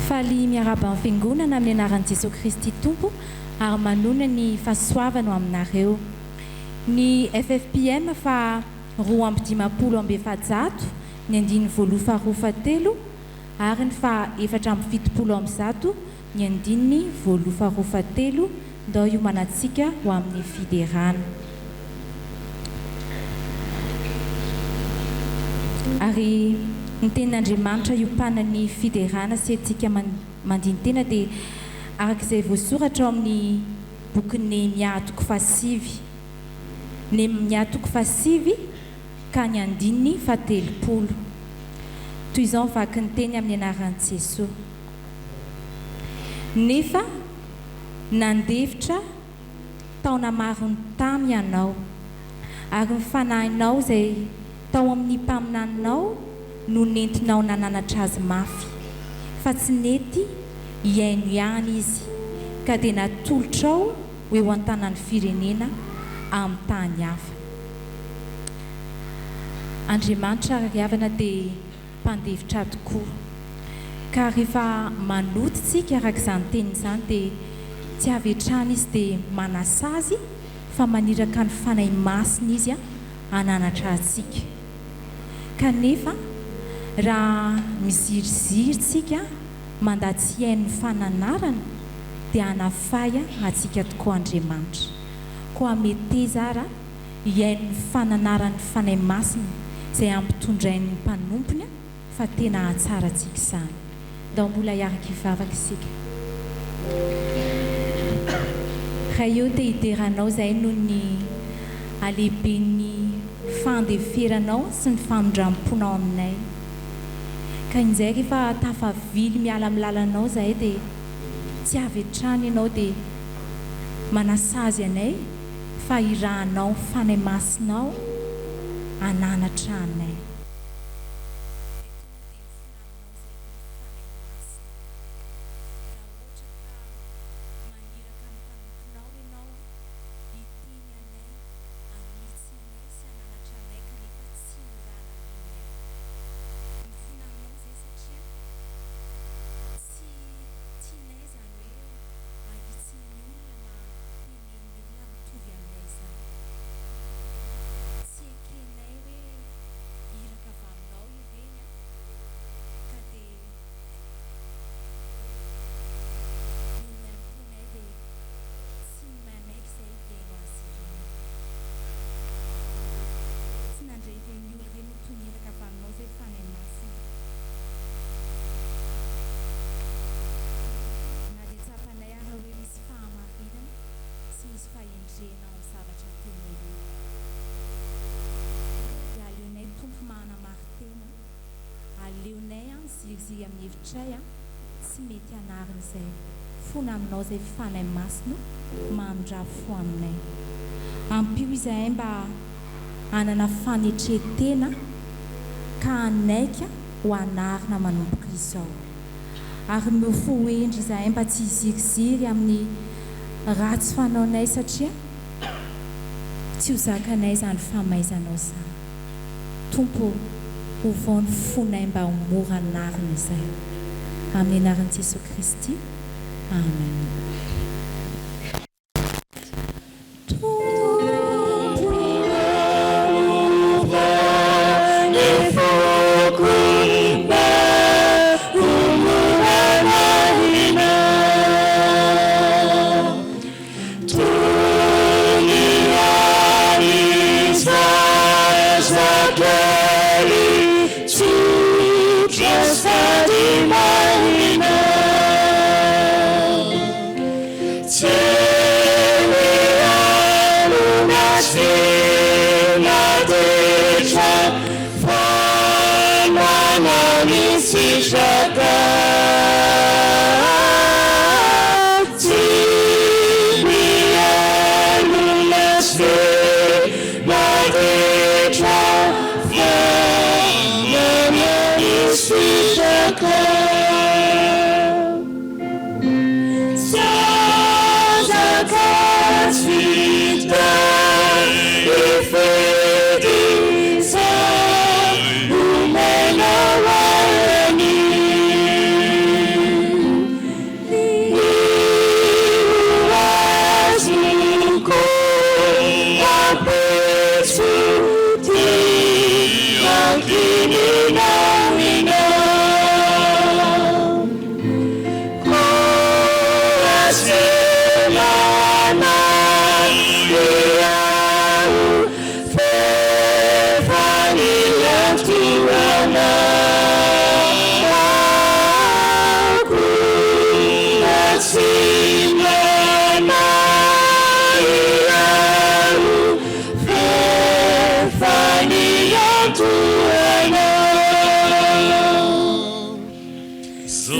Faly miarahaba ny Fiangonana amin'ny anaran'i Jesoa Kristy Tompo ary manonona ny fahasoavany ho aminareo. Ny ffpm faha 452, ny andininy voaloha faharoa fahatelo ary ny faha 174 ny andininy voaloha faharoa fahatelo ndao hiomanantsika ho amin'ny fiderana. Ary ny tenin'Andriamanitra iompanan'ny fiderana sy antsika mandini-tena dia araka izay voasoratra ao amin'ny bokin'i Nehemia toko fahasivy. Nehemia toko fahasivy ka ny andininy fahatelopolo. Toy izao ny vaky ny teny amin'ny anaran'i Jesoa. Nefa nandefitra taona maro tamy ianao, ary ny fanahinao izay tao amin' ny mpaminaninao no nentinao nananatra azy mafy, fa tsy nety hihaino ihany izy, ka dia natolotrao ho eo an-tanan'ny firenena amin'ny tany hafa. Andriamanitra ry havana dia mpandefitra tokoa. Ka rehefa manoty tsika araka izany teniny izany dia tsy avy hatrany Izy dia manasazy fa maniraka ny Fanahy Masina Izy hananatra antsika. Kanefa raha miziriziry tsika mandà tsy hihaino ny fananarana dia hanafay antsika tokoa Andriamanitra. Koa meteza ara hihaino ny fananaran'ny Fanahy Masina izay ampitondrainy ny mpanompony fa tena hahatsara antsika izany. Ndao mbola hiaraka hivavaka isika. Ray ô, te hidera Anao izahay noho ny halehiben'ny fandeferanao sy ny famindram-ponao aminay. Ka injay rehefa tafavily miala amin'ny lalanao izahay dia tsy avy hatrany Ianao dia manasazy anay fa irahanao ny Fanahy Masinao hananatra anay. Dia tonga dia mifona aminao izay ry Fanahy Masina. Raha ohatra ka maniraka ny mpanomponao Ianao hiteny anay, hanitsy anay sy hananatra anay kanefa tsy noraharahianay. Mifona aminao izay satria tsy tianay izany hoe ahitsin'ny olona na tenenin'ny olona mitovy aminay izany. Tsy ekenay hoe iraka avy aminao ireny an, ka dia noho ny aim-ponay dia tsy manaiky izay hihaino azy ireny. Tsy nandre ireny olona ireny ho toy ny iraka avy aminao izay Fanahy Masina. Na dia tsapanay ara hoe misy fahamarinana sy misy fahendrena ao amin'ny zavatra teneniny. Dia aleonay Tompo mahanamarin-tena, aleonay an miziriziry amin'ny hevitray an tsy mety hanarina izay fona aminao izay Fanahy Masina mamindrà fo aminay. Ampio izahay mba hanana fanetren-tena ka hanaiky ho anarina manomboka izao. Ary omeo fo hendry izahay mba tsy hiziriziry amin'ny ratsy fanaonay satria tsy ho zakanay izany famaizanao izany. Tompo ô, ovao ny fonay mba ho mora anarina izahay. Amin'ny anaran'i Jesoa Kristy. Amen.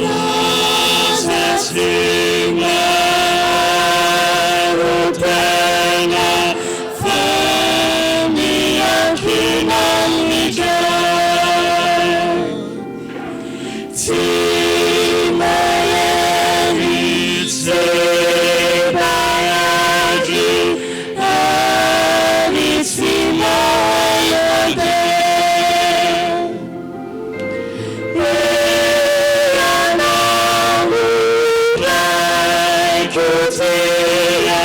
Zaza tsy miaro tena fa miankina amin'i Tsy mahery, tsy mpanaky ary tsy mahay mandeha. Ianao no Raiko tia,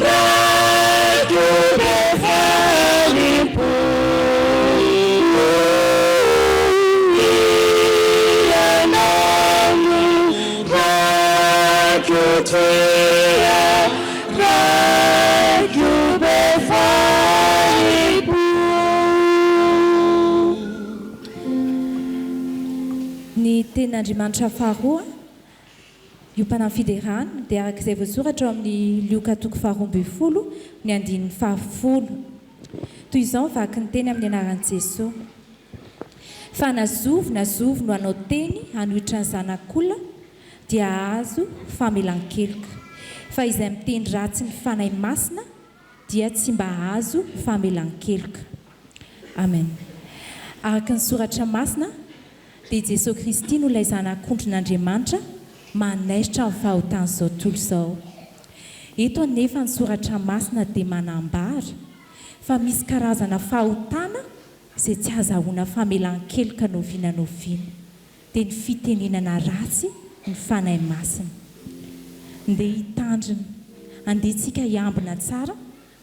Raiko be falim-po. Ianao no Raiko tia, Raiko be falim-po. Ny Tenin'Andriamanitra faharoa, iompana fiderana, dia araka izay voasoratra ao amin'ny Lioka toko faha-12, ny andininy fahafolo. Toy izao ny vaky ny teny amin'ny anaran'i Jesoa. Fa na zovy na zovy no hanao teny hanohitra ny Zanak'olona dia hahazo famelan-keloka. Fa izay miteny ratsy ny Fanahy Masina dia tsy mba hahazo famelan-keloka. Amen. Araka ny Soratra Masina dia Jesoa Kristy no ilay Zanak'ondrin'Andriamanitra manaisotra ny fahotan'izao tontolo izao. Eto anefa ny Soratra Masina dia manambara fa misy karazana fahotana izay tsy azahoana famelan-keloka n'oviana n'oviana, dia ny fitenenana ratsy ny Fanahy Masina. Ndeha hitandrina, andeha tsika hiambina tsara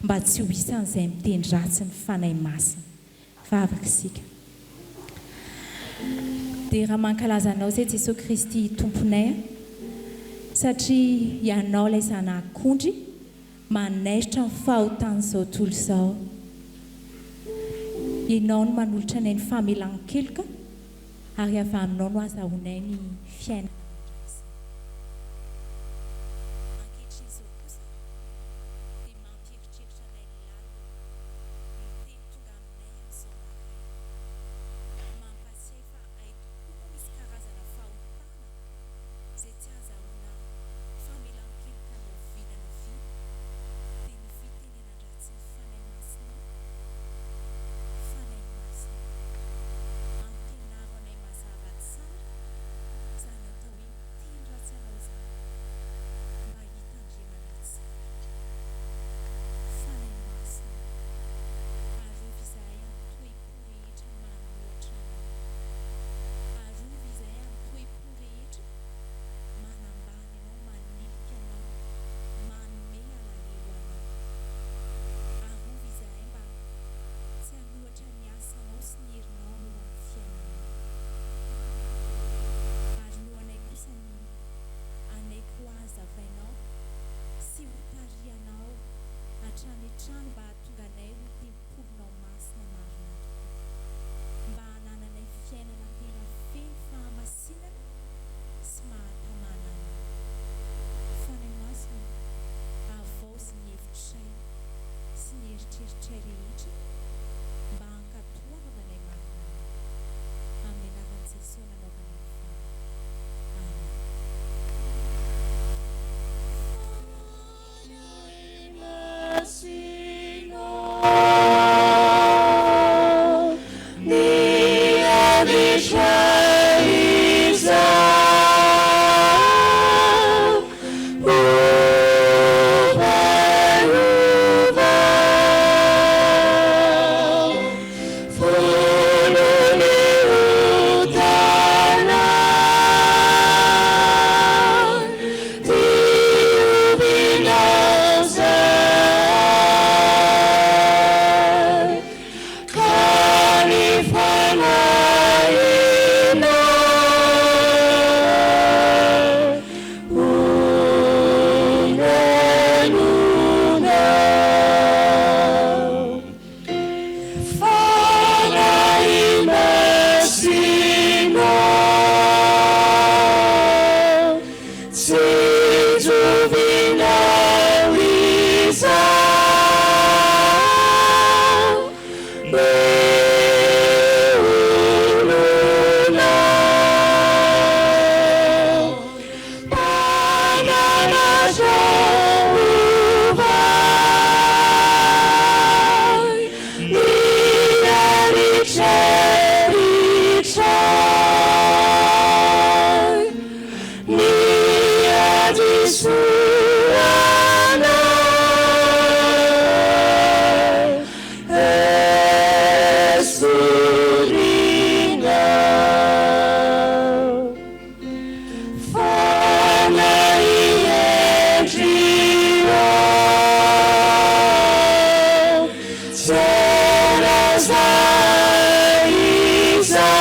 mba tsy ho isan'izay miteny ratsy ny Fanahy Masina. Vavaka isika. Dera mankalaza Anao izay Jesoa Kristy Tomponay a, satria Ianao ilay Zanak'ondry manaisotra ny fahotan'izao tontolo izao. Ianao no manolotra anay ny famelan-keloka ary avy Aminao no azahoanay ny fiainana mandrakizay. Ankehitriny izao kosa dia mampieritreritra anay lalina ny teny tonga aminay amin'izao maraina. Mampahatsiahy fa hay tokoa moa misy karazana fahotana izay tsy azahoana famelan-keloka n'oviana n'oviana, dia ny fitenenan-dratsy ny Fanahy Masinao. Fanahy Masina, ampianaro anay mazava tsara izany atao hoe miteny ratsy anao izany mba hitandremanay tsara. Fanahy Masina, arovy izahay amin'ny toe-po rehetra manohatra anao. Arovy izahay amin'ny toe-po rehetra manambany anao, manilika anao, manome alahelo anao. Arovy izahay mba tsy hanohatra ny asanao sy ny herinao eo amin'ny fiainanay. Ary lohanay kosa ny hanaiky ho hazavainao sy ho tarihanao hatrany hatrany mba hahatonga anay ho tempolinao masina marina tokoa, mba hanananay fiainana tena feno fahamasinana sy mahatamana Anao. Fanahy Masina ô, havaozy ny hevitray sy ny eritreritray rehetra mba hankatoavanay marina Anao. Amin'ny anaran'i Jesoa nanaovanay ny vavaka. Amen. Fanahy Masina. anay esorina. Fanahy hendry ô, tsy aiza izao,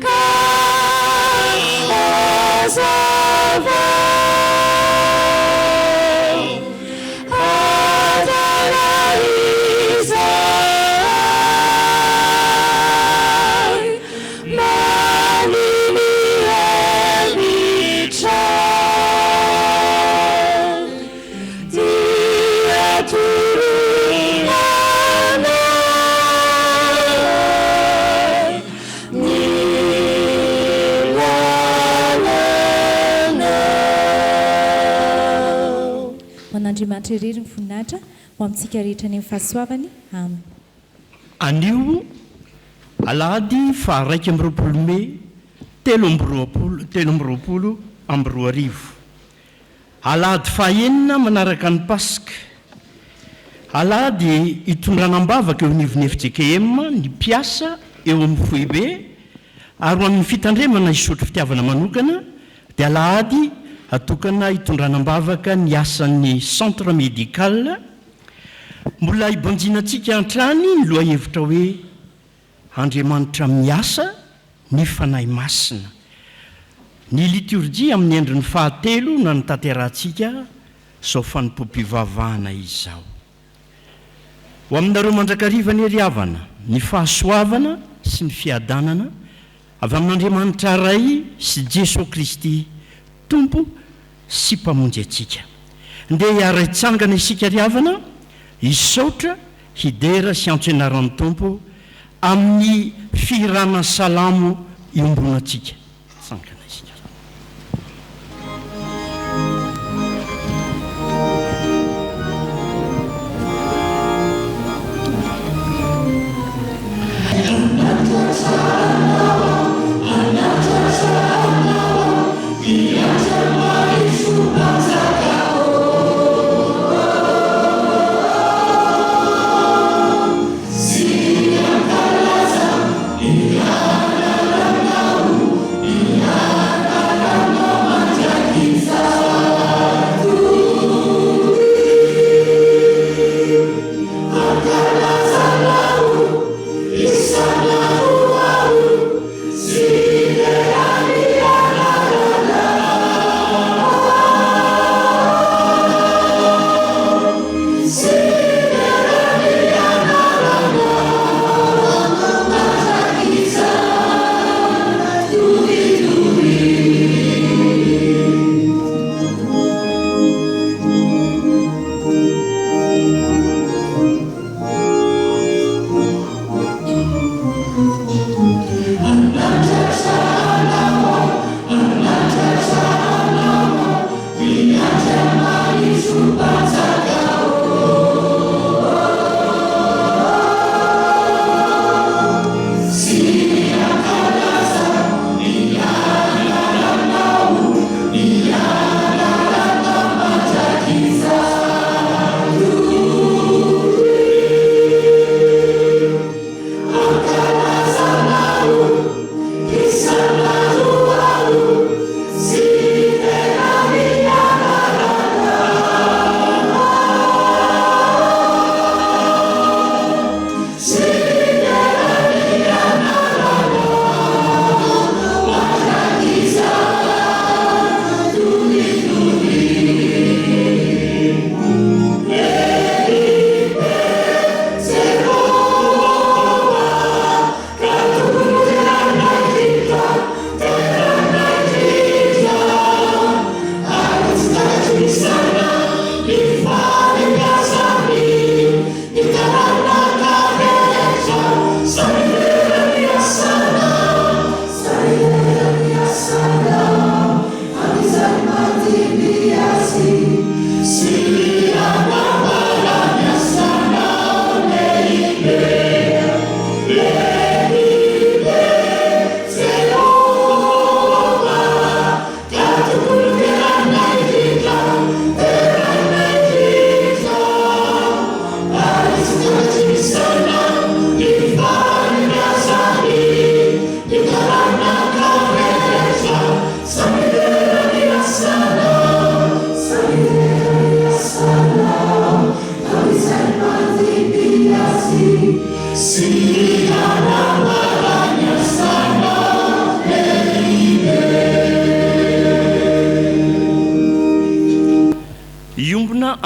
ka hazavao adala izahay, maniny hevitra, dia toroy anay ny lalanao. Ho an'Andriamanitra irery ny voninahitra, ho amintsika rehetra any amin'ny fahasoavany. Amen. Anio, alahady faha-21 mey 2023, alahady fahaenina manaraka ny Paska, alahady hitondrana am-bavaka eo anivon'ny fjkm ny mpiasa eo amin'ny foibe ary ho amin'ny fitandremana hisotro fitiavana manokana dia alahady atokana hitondrana am-bavaka ny asan'ny Centre Médical. Mbola hibanjinantsika hatrany ny lohahevitra hoe Andriamanitra miasa ny Fanahy Masina. Ny litorjia amin'ny endriny fahatelo no anatanterahantsika izao fanompoam-pivavahana izao. Ho aminareo mandrakariva anie ry havana ny fahasoavana sy ny fiadanana avy amin'Andriamanitra Ray sy Jesoa Kristy Tompo sy Mpamonjy antsika. Ndeha hiara-hitsangana isika ry havana, hisaotra, hidera sy hiantso anaran'ny Tompo amin'ny fihirana salamo iombonantsika. Tsangana isika.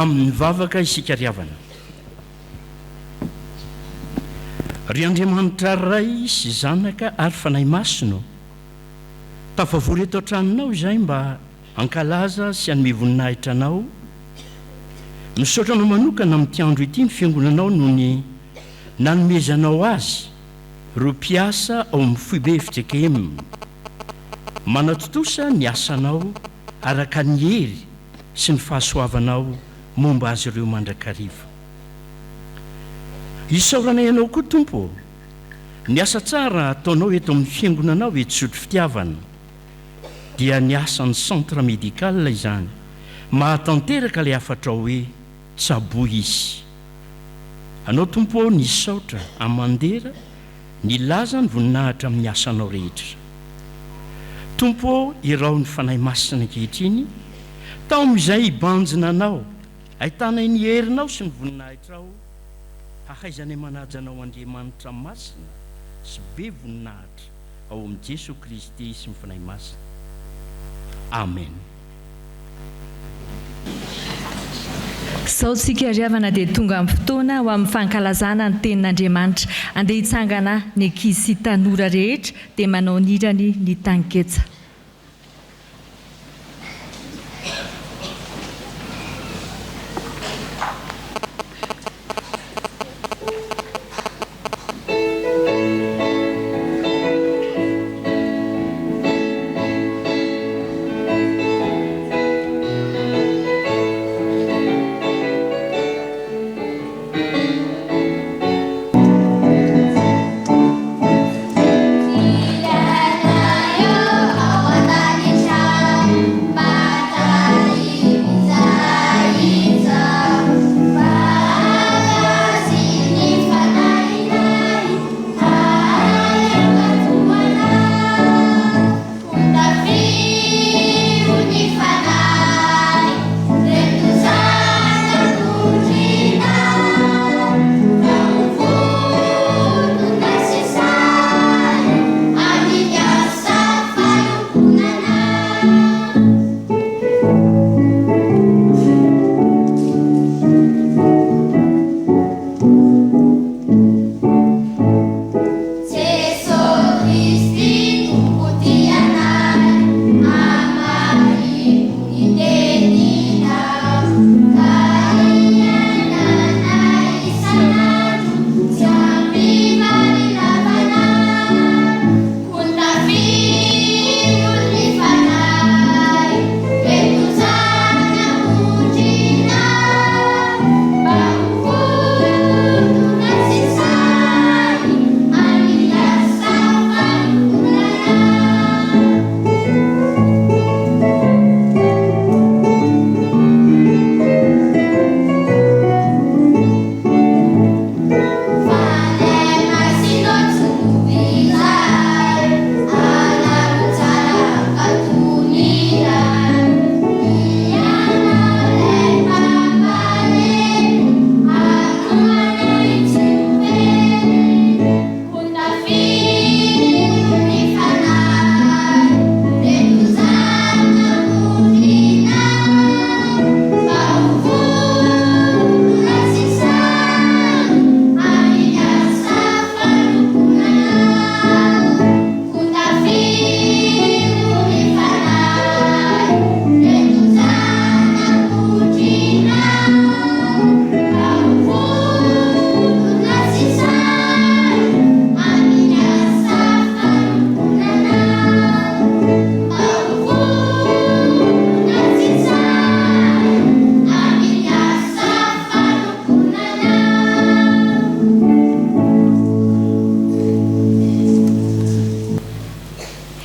amin'ny vavaka isika ry havana. Ry Andriamanitra Ray sy Zanaka ary Fanahy Masina ô, tafavory eto an-tranonao izahay mba hankalaza sy hanome voninahitra Anao. Misaotra Anao manokana amin'ity andro ity ny Fiangonanao noho ny nanomezanao azy ireo mpiasa ao amin'ny Foibe fjkm. Manatontosa ny asanao araka ny hery sy ny fahasoavanao momba azy ireo mandrakariva. Isaoranay Anao koa Tompo ô, ny asa tsara ataonao eto amin'ny Fiangonanao eto Isotry Fitiavana, dia ny asan'ny Centre Médical izany, mahatanteraka ilay hafatrao hoe tsaboy izy. Anao Tompo ô nisaotra aman-dera nilaza ny voninahitra amin'ny asanao rehetra. Tompo ô iraho ny Fanahy Masina ankehitriny, taomy izay hibanjina Anao, ahitanay ny herinao sy ny voninahitrao, hahaizanay manaja Anao Andriamanitra Masina sy be voninahitra ao amin'i Jesoa Kristy sy ny Fanahy Masina. Amen. Izao tsika ry havana dia tonga amin'ny fotoana ho amin'ny fankalazana ny tenin'Andriamanitra. Andeha hitsangana ny ankizy sy tanora rehetra dia manao ny hirany ny taninketsa.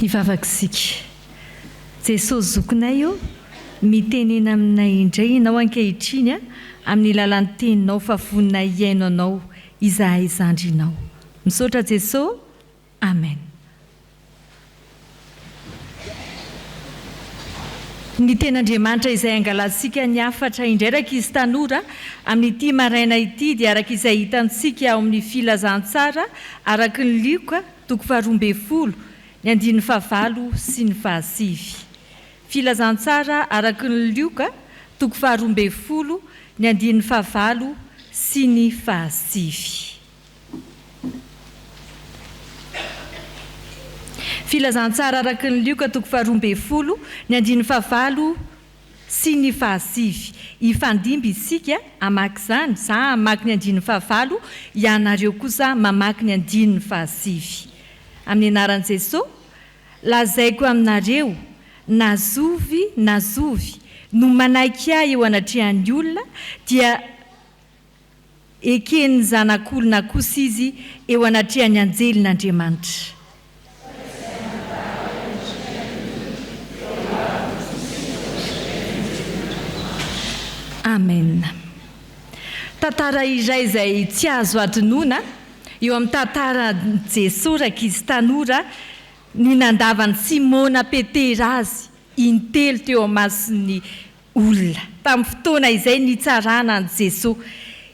Hivavaka isika. Jesosy zokinay ô, mitenena aminay indray Ianao ankehitriny amin'ny lalan'ny Teninao fa vonona hihaino Anao izahay zandrinao. Misaotra Jesosy. Amen. Ny Tenin'Andriamanitra izay angalantsika ny hafatra indray rankizy tanora amin'ity maraina ity dia araka izay hitantsika ao amin'ny Filazantsara araka ny Lioka toko faharoambinifolo ny andininy fahavalo sy ny fahasivy. Filazantsara araka ny Lioka toko faharoambinifolo. ny andininy fahavalo sy ny fahasivy. Filazantsara araka ny Lioka toko 12, ny andininy fahavalo sy ny fahasivy. Hifandimby isika hamaky izany, za hamaky ny andininy fahavalo, ianareo kosa mamaky ny andininy fahasivy. Amin'ny anaran'i Jesoa, lazaiko aminareo, na zovy na zovy no manaiky ahy eo anatrehan'ny olona, dia Eken'ny Zanak'olona kosa izy eo anatrehan'ny anjelin'Andriamanitra. Amen. Tantara iray izay tsy azo adinoina eo amin'ny tantaran'i Jesoa rankizy tanora ny nandavan'i Simona Petera azy intelo teo amason'ny olona, tamin'ny fotoana izay nitsarana an'i Jesoa.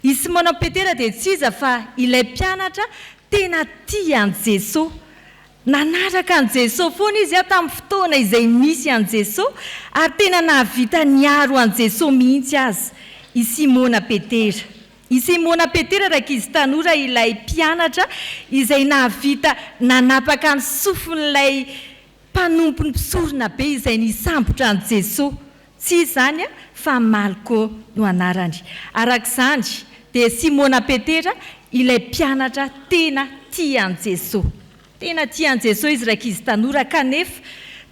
I Simona Petera dia tsy iza fa ilay mpianatra tena tia an'i Jesoa. Nanaraka an'i Jesoa foana izy tamin'ny fotoana izay nisy an'i Jesoa ary tena nahavita niaro an'i Jesoa mihitsy aza i Simona Petera. I Simona Petera rankizy tanora ilay mpianatra izay nahavita nanapaka ny sofin'ilay Mpanompon'ny mpisorona be izay nisambotra an'i Jesoa. Tsy iza izany fa Malko no anarany. Araka izany, dia Simona Petera ilay mpianatra tena tia an'i Jesoa. Tena tia an'i Jesoa izy rankizy tanora kanefa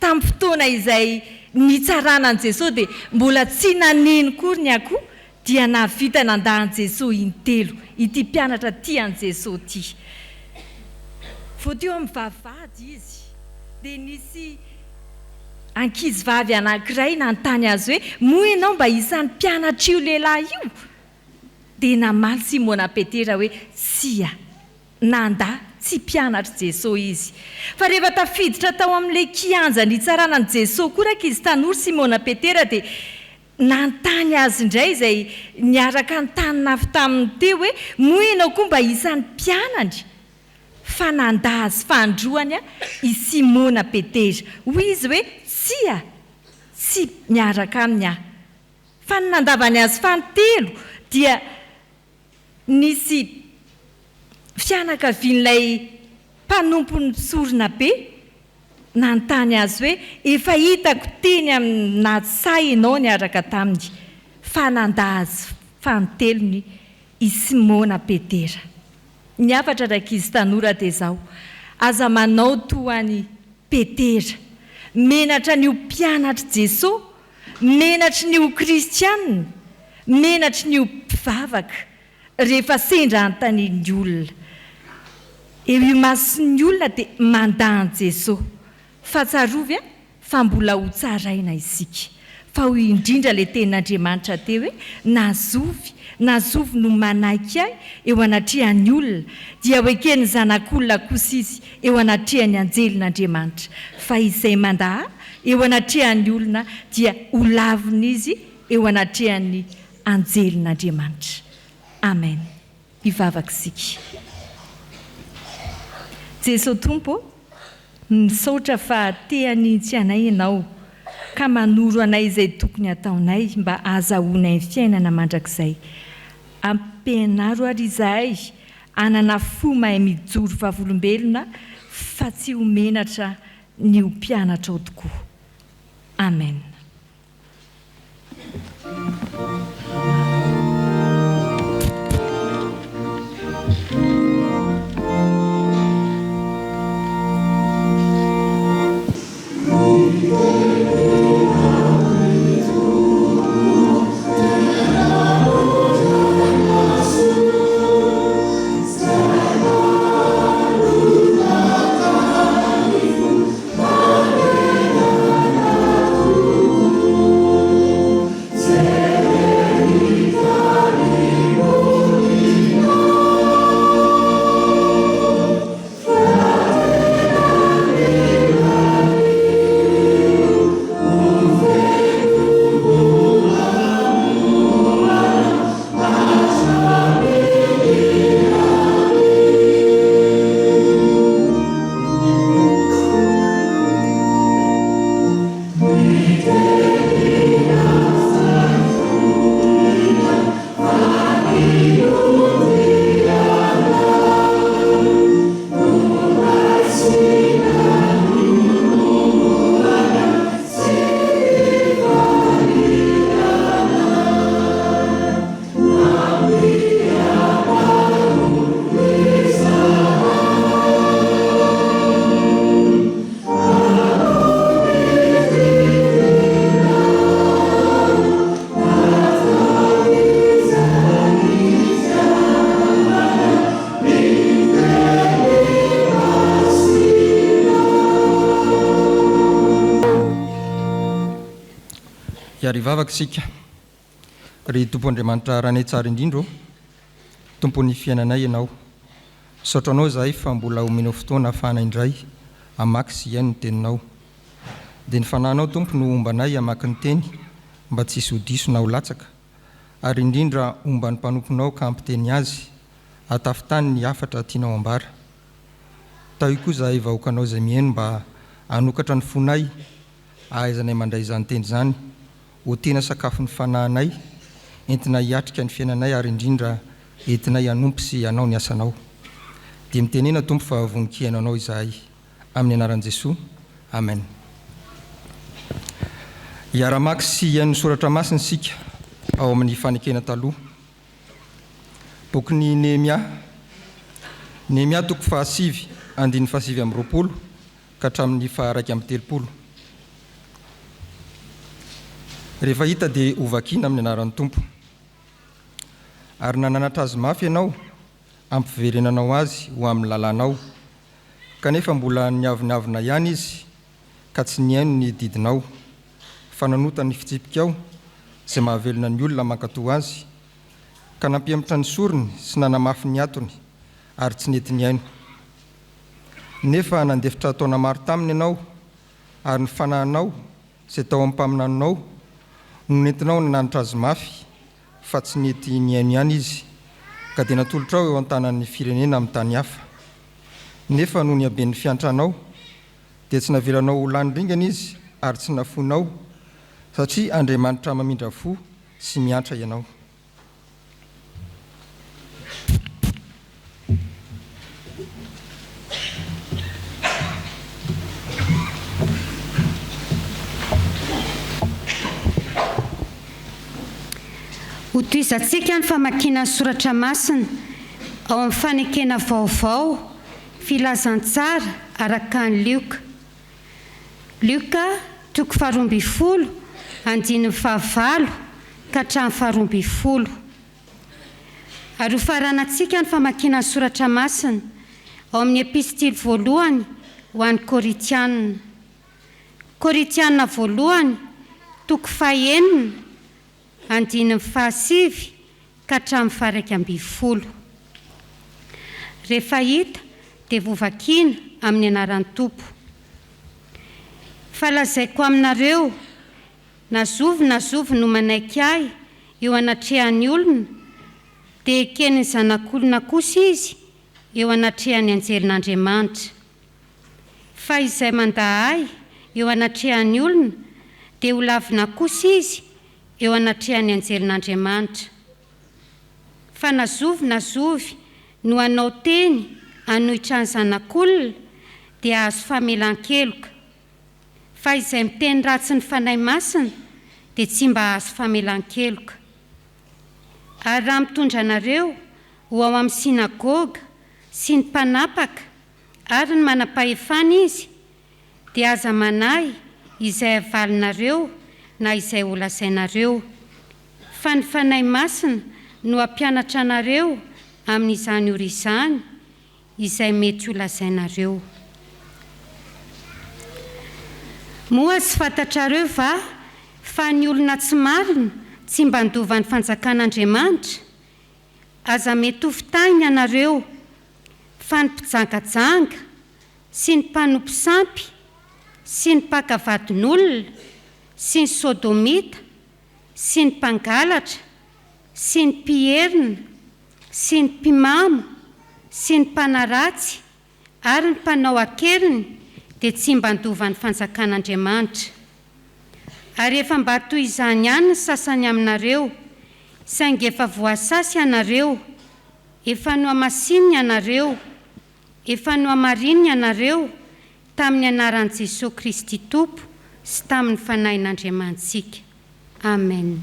tamin'ny fotoana izay nitsarana an'i Jesoa dia mbola tsy naneno akory ny akoho dia nahavita nandà an'i Jesoa intelo ity mpianatra tia an'i Jesoa ity. Vao teo amin'ny vavahady izy dia nisy ankizivavy anankiray nanontany azy hoe, Moa ianao mba isan'ny mpianatr'io lehilahy io? Dia namaly Simona Petera hoe, Tsia. Nandà tsy mpianatr'i Jesoa izy. Fa rehefa tafiditra tao amin'ilay kianja nitsarana an'i Jesoa koa rankizy tanora Simona Petera dia Nanontany azy indray izay niaraka nitanina avy taminy teo hoe, Moa ianao koa mba isan'ny mpianany? Fa nandà azy fanindroany i Simona Petera. Hoy izy hoe, Tsia, tsy miaraka aminy aho. Fa ny nandavany azy fanintelo dia nisy fianakavian'ilay mpanompon'ny mpisoronabe nanontany azy hoe, Efa hitako teny amin'ny saha ianao niaraka taminy. Fa nandà azy fanintelony i Simona Petera. Ny hafatra rankizy tanora dia izao, Aza manao toa an'i Petera. Menatra ny ho mpianatr'i Jesoa, menatry ny ho kristianina, menatry ny ho mpivavaka. Rehefa sendra anontanian'ny olona eo imason'ny olona dia mandà an'i Jesoa. Fa tsarovy a, fa mbola ho tsaraina isika. Fa hoy indrindra ilay tenin'Andriamanitra teo hoe, na zovy na zovy no manaiky ahy eo anatrehan'ny olona, dia ho eken'ny Zanak'olona kosa izy eo anatrehan'ny anjelin'Andriamanitra. Fa izay mandà ahy eo anatrehan'ny olona dia ho lavin'izy eo anatrehan'ny Anjelin'Andriamanitra. Amen. Hivavaka isika. Jeso Tompo ô, misaotra fa te hanintsy anay Ianao ka manoro anay izay tokony hataonay mba hahazahoanay ny fiainana mandrakizay. Ampianaro ary izahay hanana fo mahay mijoro vavolombelona fa tsy ho menatra ny ho mpianatrao tokoa. Amen. Hiara-hivavaka isika. Ry Tompo Andriamanitra Ranay tsara indrindra ô, Tompon'ny fiainanay Ianao. Misaotra Anao izahay fa mbola omenao fotoana ahafahana indray hamaky sy hihaino ny Teninao. Dia ny Fanahinao Tompo no homba anay hamaky ny Teny mba tsy hisy ho diso na ho latsaka, ary indrindra homba ny mpanomponao ka hampiteny azy, hahatafitany ny hafatra tianao hambara. Tahio koa izahay vahoakanao izay mihaino mba hanokatra ny fonay hahaizanay mandray izany teny izany ho tena sakafon'ny fanahinay, entina hiatrika ny fiainanay ary indrindra entinay hanompo sy hanao ny asanao. Dia mitenena Tompo fa vonon-kihaino Anao izahay. Amin'ny anaran'i Jesoa. Amen. Hiara-maka sy hihaino ny soratra masina isika ao amin'ny Fanekena Taloha. Bokin'i Nehemia. Nehemia toko fahasivy, andininy fahasivy amby 20 ka hatramin'ny faha-31. Rehefa hita dia hovakiana amin'ny anaran'ny Tompo. Ary nananatra azy mafy ianao, hampiverenanao azy ho amin'ny lalànao. Kanefa mbola niavonavona ihany izy, ka tsy nihaino ny didinao, fa nanota ny fitsipikao, izay mahavelona ny olona mankatò azy, ka nampihemotra ny sorony sy nanamafy ny hatony, ary tsy nety nihaino. Nefa nandefitra taona maro taminy ianao, ary ny fanahinao, izay tao amin'ny mpaminaninao, no nentinao nananatra azy mafy, fa tsy nety nihaino ihany izy, ka dia natolotrao eo an-tanan'ny firenena amin'ny tany hafa. Nefa noho ny haben'ny fiantranao, dia tsy navelanao ho lany ringana izy ary tsy nafoinao, satria Andriamanitra mamindra fo sy miantra ianao. Hotohizantsika ny famakiana ny soratra masina ao amin'ny Fanekena Vaovao, Filazantsara araka an'i Lioka. Lioka toko faharoa ambin'ny folo andininy fahavalo ka hatramin'ny faharoa ambin'ny folo. Ary hofaranantsika ny famakiana ny soratra masina ao amin'ny Epistily voalohany ho an'ny Korintiana. Korintiana voalohany toko fahenina andininy fahasivy ka hatramin'ny faha-iraika ambin'ny folo. Rehefa hita dia vovakiana amin'ny anaran'ny Tompo. Fa lazaiko aminareo, na zovy na zovy no manaiky Ahy eo anatrehan'ny olona, dia eken'ny Zanak'olona kosa izy eo anatrehan'ny anjelin'Andriamanitra. Fa izay mandà Ahy eo anatrehan'ny olona, dia holavina kosa izy eo anatrehan'ny anjelin'Andriamanitra. Fa na zovy na zovy no hanao teny hanohitra ny Zanak'olona, dia hahazo famelan-keloka. Fa izay miteny ratsy ny Fanahy Masina, dia tsy mba hahazo famelan-keloka. Ary raha mitondra anareo ho ao amin'ny synagoga sy ny mpanapaka ary ny manam-pahefana izy, dia aza manahy izay havalinareo na izay holazainareo, fa ny Fanahy Masina no hampianatra anareo amin'izany ora izany izay mety holazainareo. Moa tsy fantatrareo va fa ny olona tsy marina tsy mba handova ny fanjakan'Andriamanitra? Aza mety hofitahina ianareo, fa ny mpijangajanga, sy ny mpanompo sampy, sy ny mpaka vadin'olona, sy ny sôdômita, sy ny mpangalatra, sy ny mpierina, sy ny mpimamo, sy ny mpanaratsy, ary ny mpanao an-keriny dia tsy mba handova ny fanjakan'Andriamanitra. Ary efa mba toy izany ihany ny sasany aminareo, saingy efa voasasa ianareo, efa nohamasinina ianareo, Efa nohamarinina ianareo tamin'ny anaran'i Jesoa Kristy Tompo sy tamin'ny Fanahin'Andriamanitsika. Amen.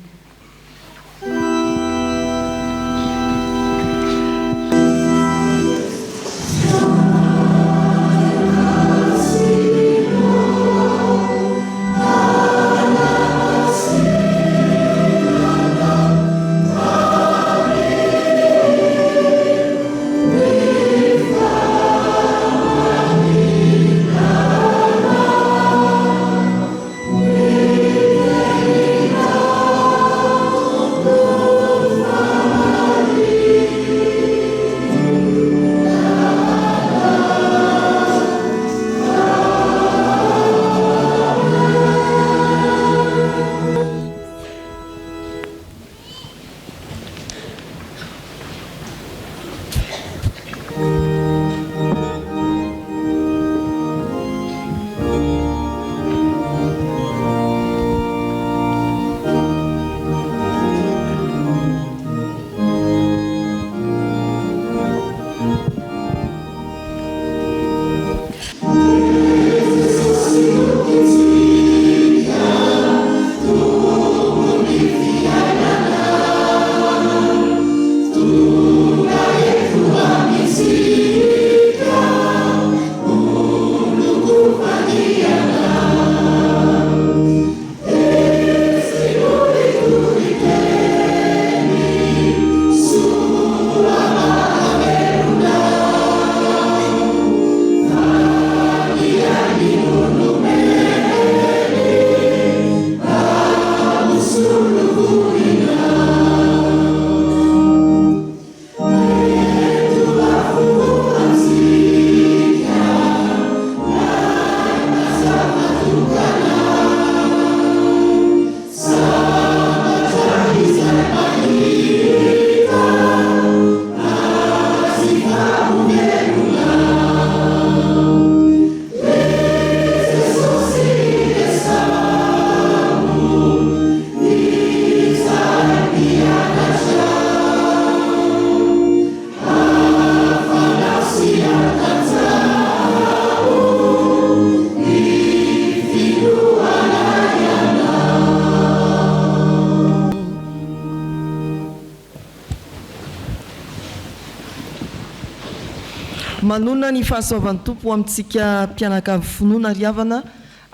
Manonona ny fahasoavan'ny Tompo ho amintsika mpianakavy finoana ry havana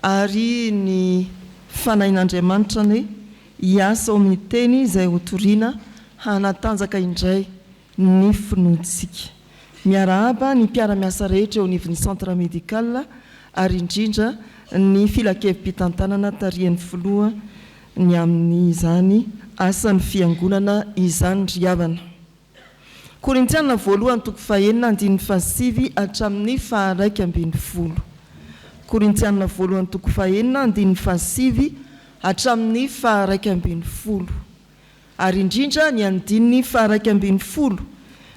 ary ny Fanahin'Andriamanitra anie hiasa ao amin'ny teny izay hotorina hanatanjaka indray ny finoantsika. Miarahaba ny mpiara-miasa rehetra eo anivon'ny Centre Médical ary indrindra ny Filankevi-pitantanana tarihan'ny Filoha ny amin'izany asan'ny Fiangonana izany ry havana. Korintiana voalohany toko fahenina andininy fahasivy hatramin'ny faharaika ambinifolo. Korintiana voalohany toko fahenina andininy fahasivy hatramin'ny faharaika ambinifolo. Ary indrindra ny andininy faharaika ambinifolo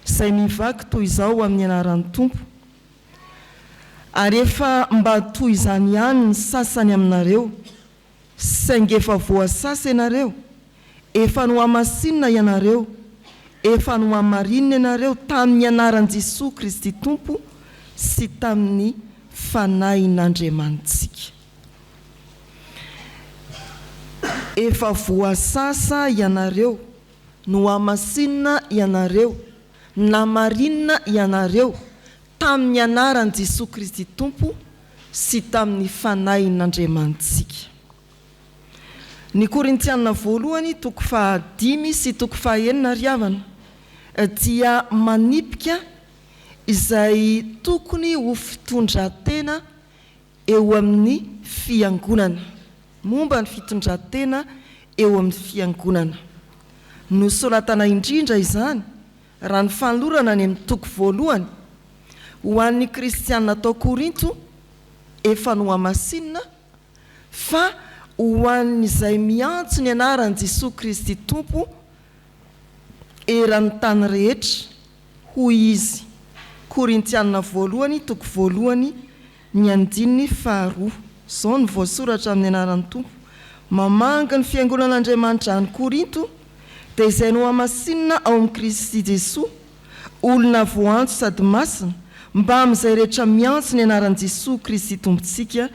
izay mivaky toy izao amin'ny anaran'ny Tompo, Ary efa mba toy izany ihany ny sasany aminareo, Saingy efa voasasa ianareo, efa nohamasinina ianareo, efa nohamarinina ianareo tamin'ny anaran'i Jesoa Kristy Tompo sy tamin'ny Fanahin'Andriamanitsika. Efa voasasa ianareo, nohamasinina ianareo, namarinina ianareo tamin'ny anaran'i Jesoa Kristy Tompo sy tamin'ny Fanahin'Andriamanitsika. Ny Korintiana voalohany toko fahadimy sy toko fahaenina ry havana dia manipika izay tokony ho fitondran-tena eo amin'ny fiangonana. Momba ny fitondran-tena eo amin'ny fiangonana. Nosoratana indrindra izany Raha ny fanolorana any amin'ny toko voalohany, ho an'ny kristiana tao Korinto, efa nohamasinina, fa ho an'izay miantso ny anaran'i Jesoa Kristy Tompo eran'ny tany rehetra, hoy izy, Korintiana voalohany toko voalohany Ny andininy faharoa. Izao no voasoratra amin'ny anaran'ny Tompo, Mamangy ny fiangonan'Andriamanitra any Korinto, dia izay nohamasinina ao amin'i Kristy Jesoa, olona voantso sady masina, mbamin'izay rehetra miantso ny anaran'i Jesoa Kristy Tompontsika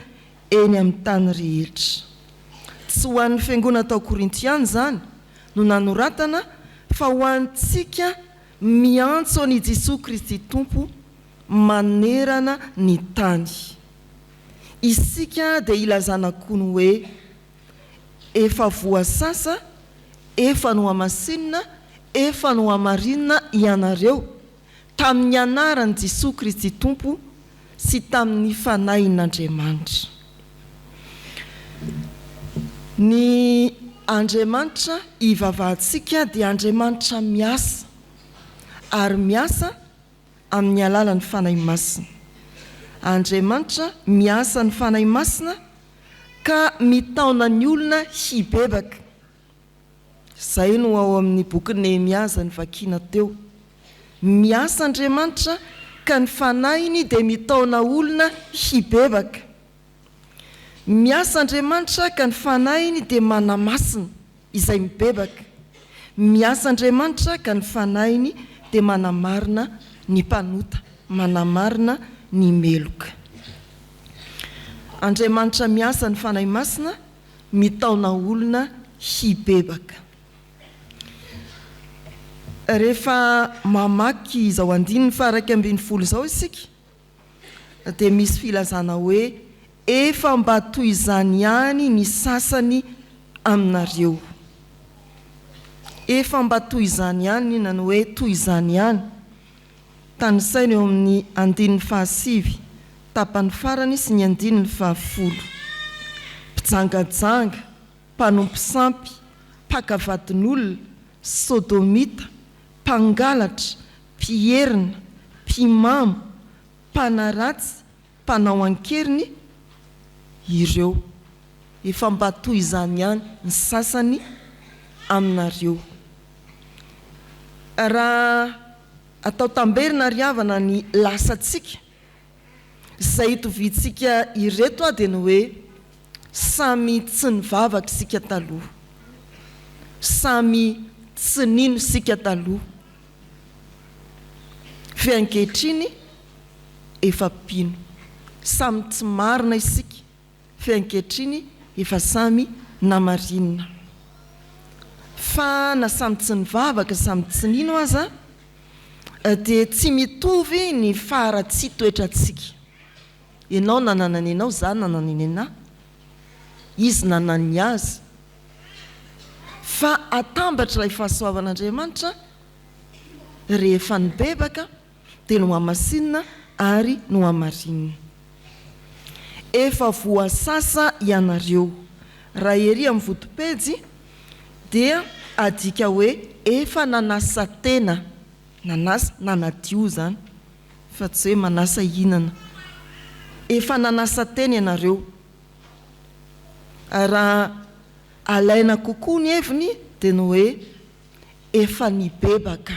eny amin'ny tany rehetra. Tsy ho an'ny fiangonana tao Korinto ihany izany no nanoratana fa ho antsika miantso an'i Jesoa Kristy Tompo manerana ny tany. Isika dia ilazana koa ny hoe, efa voasasa, efa nohamasinina, efa nohamarinina ianareo, tamin'ny anaran'i Jesoa Kristy Tompo sy tamin'ny Fanahin'Andriamanitra. Ny Andriamanitra ivavahantsika dia Andriamanitra miasa, ary miasa amin'ny alalan'ny Fanahy Masina. Andriamanitra miasa ny Fanahy Masina ka mitaona ny olona hibebaka. Izay no ao amin'ny bokin'i Nehemia izay novakiana teo. Miasa Andriamanitra ka ny Fanahiny dia mitaona olona hibebaka. Miasa Andriamanitra ka ny Fanahiny dia manamasina izay mibebaka. Miasa Andriamanitra ka ny Fanahiny dia manamarina ny mpanota, manamarina ny meloka. Andriamanitra miasa ny Fanahy Masina mitaona olona hibebaka. Rehefa mamaky izao andininy faha 11 izao isika dia misy filazana hoe efa mba toy izany ihany ny sasany aminareo. Efa mba toy izany ihany na ny hoe toy izany ihany. Tanisaina eo amin'ny andininy fahasivy, tapany farany sy ny andininy fahafolo. Mpijangajanga, mpanompo sampy, mpaka vadin'olona, sodomita, mpangalatra, mpierina, mpimamo, mpanaratsy, mpanao an-keriny, ireo. Efa mba toy izany ihany ny sasany aminareo. Raha atao tamberina ry havana ny lasantsika, Izay itoviantsika ireto dia ny hoe samy tsy nivavaka isika taloha. Samy tsy nino isika taloha. Fe ankehitriny efa mpino. Samy tsy marina isika. Fe ankehitriny efa samy namarinina. Fa na samy tsy nivavaka samy tsy nino aza. dia tsy mitovy ny faharatsian-toetrantsika. Ianao nanana ny anao, izaho nanana ny anah, izy nanana ny azy. Fa atambatra ilay fahasoavan'Andriamanitra rehefa nibebaka dia nohamasinina ary nohamarinina. Efa voasasa ianareo. Raha ery amin'ny vodipejy dia adika hoe efa nanasa tena, nanasa, nanadio izany fa tsy hoe manasa hihinana. Efa nanasa tena ianareo. Raha alaina kokoa ny heviny dia ny hoe efa nibebaka.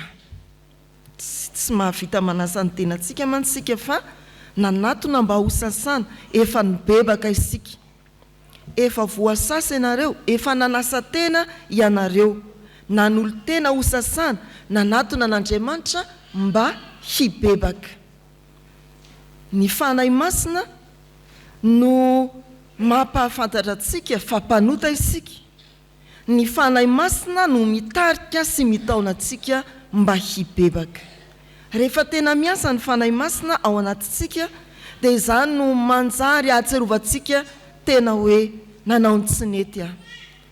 Tsy mahavita manasa ny tenantsika mantsy isika fa nanatona mba hosasana, efa nibebaka isika. Efa voasasa ianareo, efa nanasa tena ianareo. Nanolo-tena hosasana, nanatona an'Andriamanitra mba hibebaka. Ny Fanahy Masina no mampahafantatra antsika fa mpanota isika. Ny Fanahy Masina no mitarika sy mitaona antsika mba hibebaka. Rehefa tena miasa ny Fanahy Masina ao anatintsika dia izany no manjary ahatsiarovantsika tena hoe nanao ny tsy nety aho,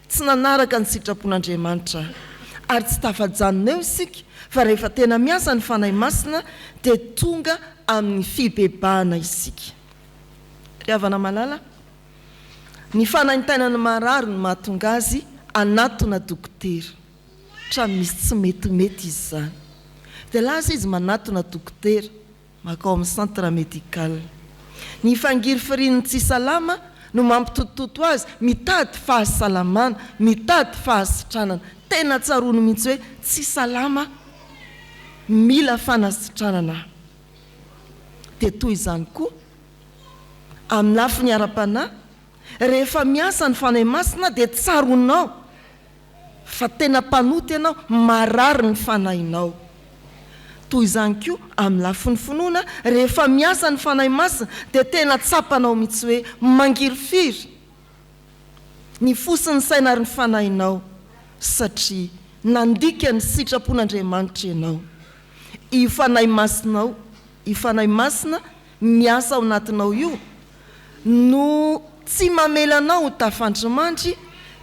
tsy nanaraka ny sitrapon'Andriamanitra aho. Ary tsy tafajanona eo isika fa rehefa tena miasa ny Fanahy Masina dia tonga amin'ny fibebahana isika. Ry havana malala, Ny fanaintainan'ny marary no mahatonga azy hanatona dokotera. Otrany misy tsy metimety izy izany. Dia lasa izy manatona dokotera, makao amin'ny centre médical. Ny fangirifirian'ny tsy salama no mampitotototo azy mitady fahasalamana, mitady fahasitranana. Tena tsaroany mihitsy hoe tsy salama aho, mila fanasitranana aho. Dia toy izany koa Amin'ny lafiny ara-panahy, rehefa miasa ny Fanahy Masina dia tsaroanao fa tena mpanota ianao, marary ny fanahinao. Toy izany koa amin'ny lafiny finoana, rehefa miasa ny Fanahy Masina dia tena tsapanao mihitsy hoe mangirifiry ny fo sy ny saina ary ny fanahinao satria nandika ny sitrapon'Andriamanitra ianao. Io Fanahy Masinao, io Fanahy Masina miasa ao anatinao io no tsy mamela anao ho tafandrimandry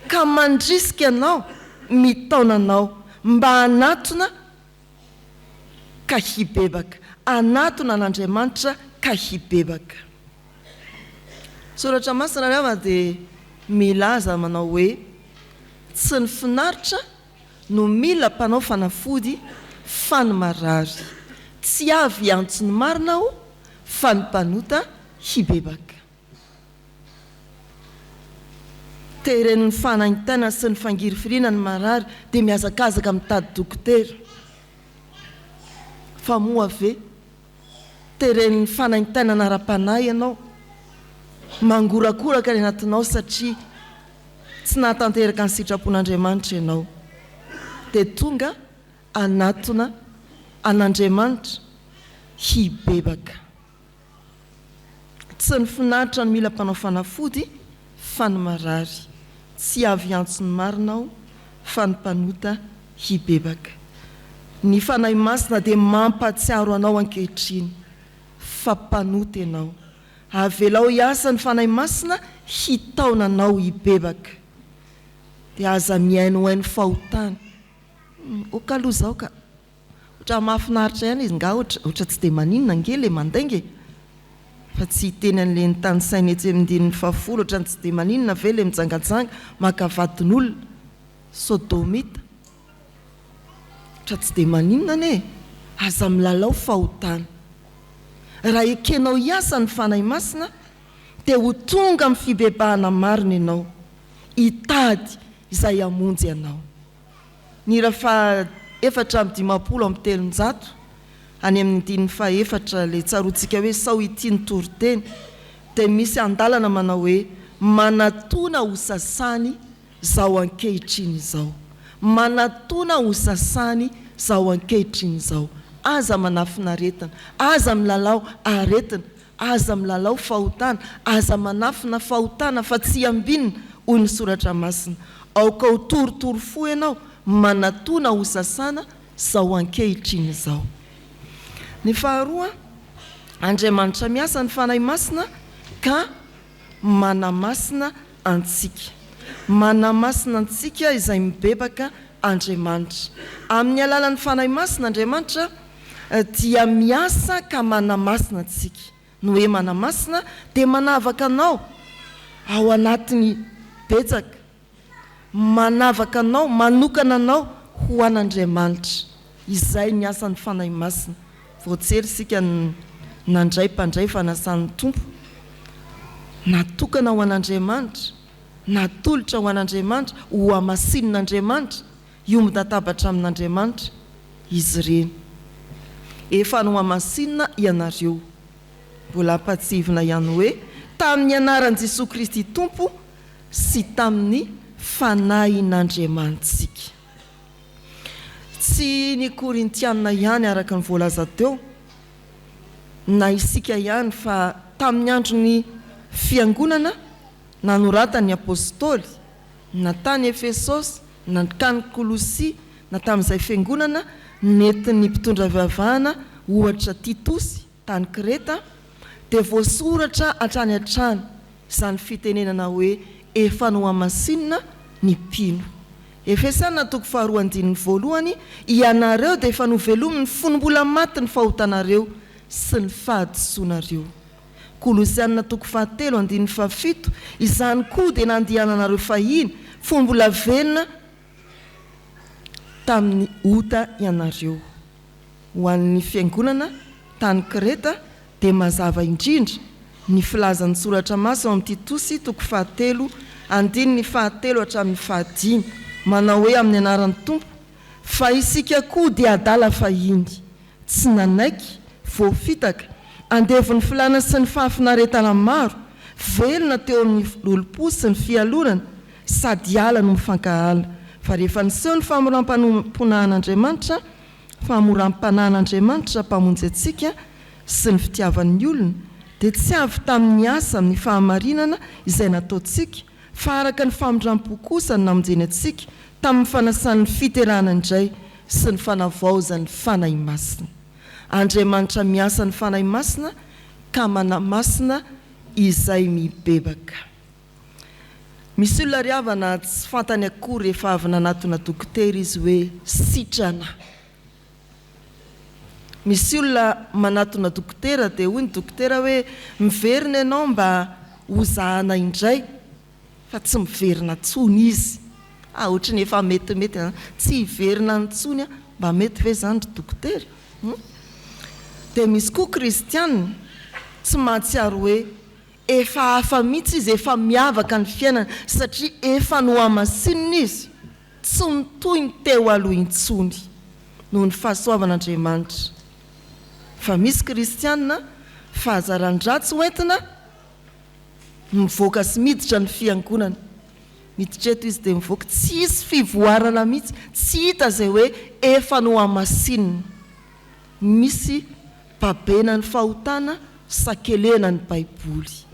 ka mandrisika anao, mitaona anao mba hanatona ka hibebaka, hanatona an'Andriamanitra ka hibebaka. Soratra Masina ry havana dia milaza manao hoe tsy ny finaritra no mila mpanao fanafody fa ny marary. Tsy avy hiantso ny marina aho fa ny mpanota hibebaka. Teren'ny fanaintainana sy ny fangirifiriana ny marary dia mihazakazaka mitady dokotera. Fa moa ve teren'ny fanaintainana ara-panahy ianao? Mangorakoraka ny anatinao satria tsy nahatanteraka ny sitrapon'Andriamanitra ianao, dia tonga hanatona an'Andriamanitra hibebaka. Tsy ny finaritra no mila mpanao fanafody fa ny marary. Tsy avy hiantso ny marina aho fa ny mpanota hibebaka. Ny Fanahy Masina dia mampahatsiaro anao ankehitriny fa mpanota ianao. Avelao hiasa ny Fanahy Masina hitaona anao hibebaka. Dia aza mihainohaino fahotana. Ok aloha izao ka. Ohatran'ny mahafinaritra ihany izy nga ohatra tsy dia maninona ange le mandainga e! Fa tsy hiteny an'le nitanisaina etsy amin'ny andininy fahafolo ohatran'ny tsy dia maninona ve le mijangajanga maka vadin'olona sodomita. Tra tsy dia maninona anie e! Aza milalao fahotana. Raha ekenao hiasa ny Fanahy Masina dia ho tonga amin'ny fibebahana marina ianao, hitady izay hamonjy anao. Ny hira faha 354, any amin'ny andininy faha efatra, ilay tsaroantsika hoe sao ity ny toriteny, dia misy andalana manao hoe, Manatona ho sasany Zao ankehitriny izao. Manatona ho sasany zao ankehitriny izao. Aza manafina aretina. Aza milalao aretina. Aza milalao fahotana. Aza manafina fahotana fa tsy ambinina, hoy ny Soratra Masina. Aoka ho torotoro fo ianao, manatona ho sasana zao ankehitriny izao. Ny faharoa, Andriamanitra miasa ny Fanahy Masina ka manamasina antsika. Manamasina antsika izay mibebaka Andriamanitra. Amin'ny alalan'ny Fanahy Masina Andriamanitra dia miasa ka manamasina antsika. Ny hoe manamasina dia manavaka anao ao anatin'ny betsaka. Manavaka anao, manokana anao ho an'Andriamanitra. Izay ny asan'ny Fanahy Masina. Vao tsy ela isika no nandray mpandray fanasan'ny Tompo. Natokana ho an'Andriamanitra, natolotra ho an'Andriamanitra, hohamasinin'Andriamanitra, hiombon-databatra amin'Andriamanitra izy ireny. Efa nohamasinina ianareo. Mbola ampahatsiahivina ihany hoe tamin'ny anaran'i Jesoa Kristy Tompo sy tamin'ny Fanahin'Andriamanitsika. Tsy ny Korintiana ihany araka ny voalaza teo, na isika ihany fa tamin'ny andron'ny Fiangonana nanoratan'ny Apostoly, na tany Efesosy, na tany Kolosia, na tamin'izay Fiangonana nentin'ny mpitondra fivavahana ohatra Titosy, tany Kreta, dia voasoratra hatrany hatrany izany fitenenana hoe efa nohamasinina ny mpino. Efesiana toko faharoa andininy voalohany, Ianareo dia efa novelominy fony mbola maty ny fahotanareo sy ny fahadisoanareo. Kolosiana toko fahatelo andininy fahafito, Izany koa dia nandehananareo fahiny fony mbola velona tamin'ny ota ianareo. Ho an'ny fiangonana tany Kreta dia mazava indrindra ny filazan'ny Soratra Masina ao amin'ny Titosy toko fahatelo andininy fahatelo hatramin'ny fahadimy manao hoe amin'ny anaran'ny Tompo fa isika koa dia adala fahiny tsy nanaiky, voafitaka, andevon'ny filàna sy ny fahafinaretana maro, velona teo amin'ny lolompo sy ny fialonana, sady ala no mifankahala. Fa rehefa niseho ny famoram-panompoana-an'Andriamanitra, fahamoram-panahin'Andriamanitra Mpamonjy antsika sy ny fitiavany ny olona, dia tsy avy tamin'ny asa amin'ny fahamarinana izay nataontsika, fa araka ny famindram-po kosa no namonjeny antsika tamin'ny fanasan'ny fiterahana indray sy ny fanavaozan'ny Fanahy Masina. Andriamanitra miasa ny Fanahy Masina ka manamasina izay mibebaka. Misy olona ry havana tsy fantany akory rehefa avy nanatona dokotera izy hoe sitrana. Misy olona manatona dokotera dia hoy ny dokotera hoe miverina ianao mba hozahana indray fa tsy miverina intsony izy. Ah ohatry ny efa metimety an, tsy hiverina intsony aho, mba mety ve izany ry dokotera? Hum. Dia misy koa kristiana tsy mahatsiaro hoe Efa hafa mihitsy izy, efa miavaka ny fiainany satria efa nohamasinina izy, tsy mitohy ny teo aloha intsony noho ny fahasoavan'Andriamanitra. Fa misy kristiana fahazaran-dratsy hoentina mivoaka sy miditra ny fiangonana. Miditra eto izy dia mivoaka, tsy hisy fivoarana mihitsy, tsy hita izay hoe efa nohamasinina. Misy babena ny fahotana sakelena ny baiboly.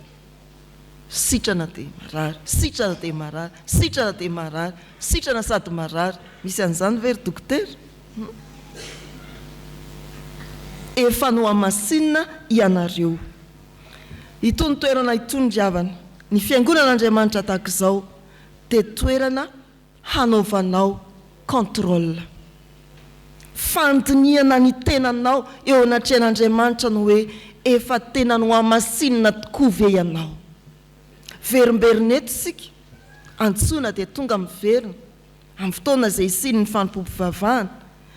Sitrana dia marary, sitrana dia marary, sitrana dia marary, sitrana sady marary. Misy an'izany ve ry dokotera? Hum. Efa nohamasinina ianareo. Itony toerana itony ry havana, ny fiangonan'Andriamanitra tahaka izao dia toerana hanaovanao contrôle. Fandinihana ny tenanao eo anatrehan'Andriamanitra ny hoe efa tena nohamasinina tokoa ve ianao. Verimberina eto isika, antsoina dia tonga miverina amin'ny fotoana izay hisian'ny fanompoam-pivavahana,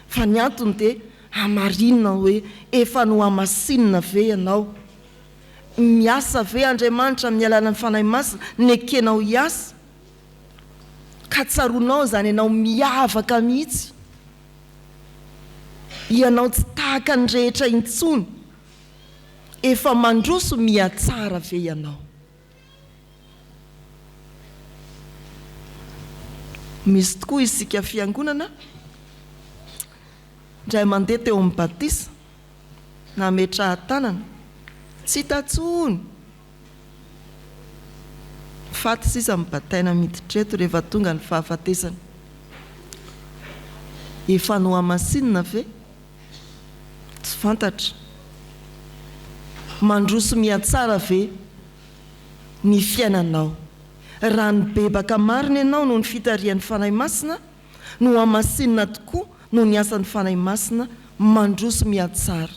fa ny antony dia hamarinina hoe efa nohamasinina ve ianao. Miasa ve Andriamanitra amin'ny alalan'ny Fanahy Masina nekenao hiasa? Ka tsaroanao izany ianao miavaka mihitsy. Ianao tsy tahaka ny rehetra intsony. Efa mandroso mihatsara ve ianao? Misy tokoa isika fiangonana indray mandeha teo amin'ny batisa nametraha-tanana, tsy hita intsony. Faty sisa mibataina miditra eto rehefa tonga ny fahafatesana. Efa nohamasinina ve? Tsy fantatra. Mandroso mihatsara ve ny fiainanao? Raha nibebaka marina ianao noho ny fitarihan'ny Fanahy Masina, nohamasinina tokoa noho ny asan'ny Fanahy Masina, mandroso mihatsara.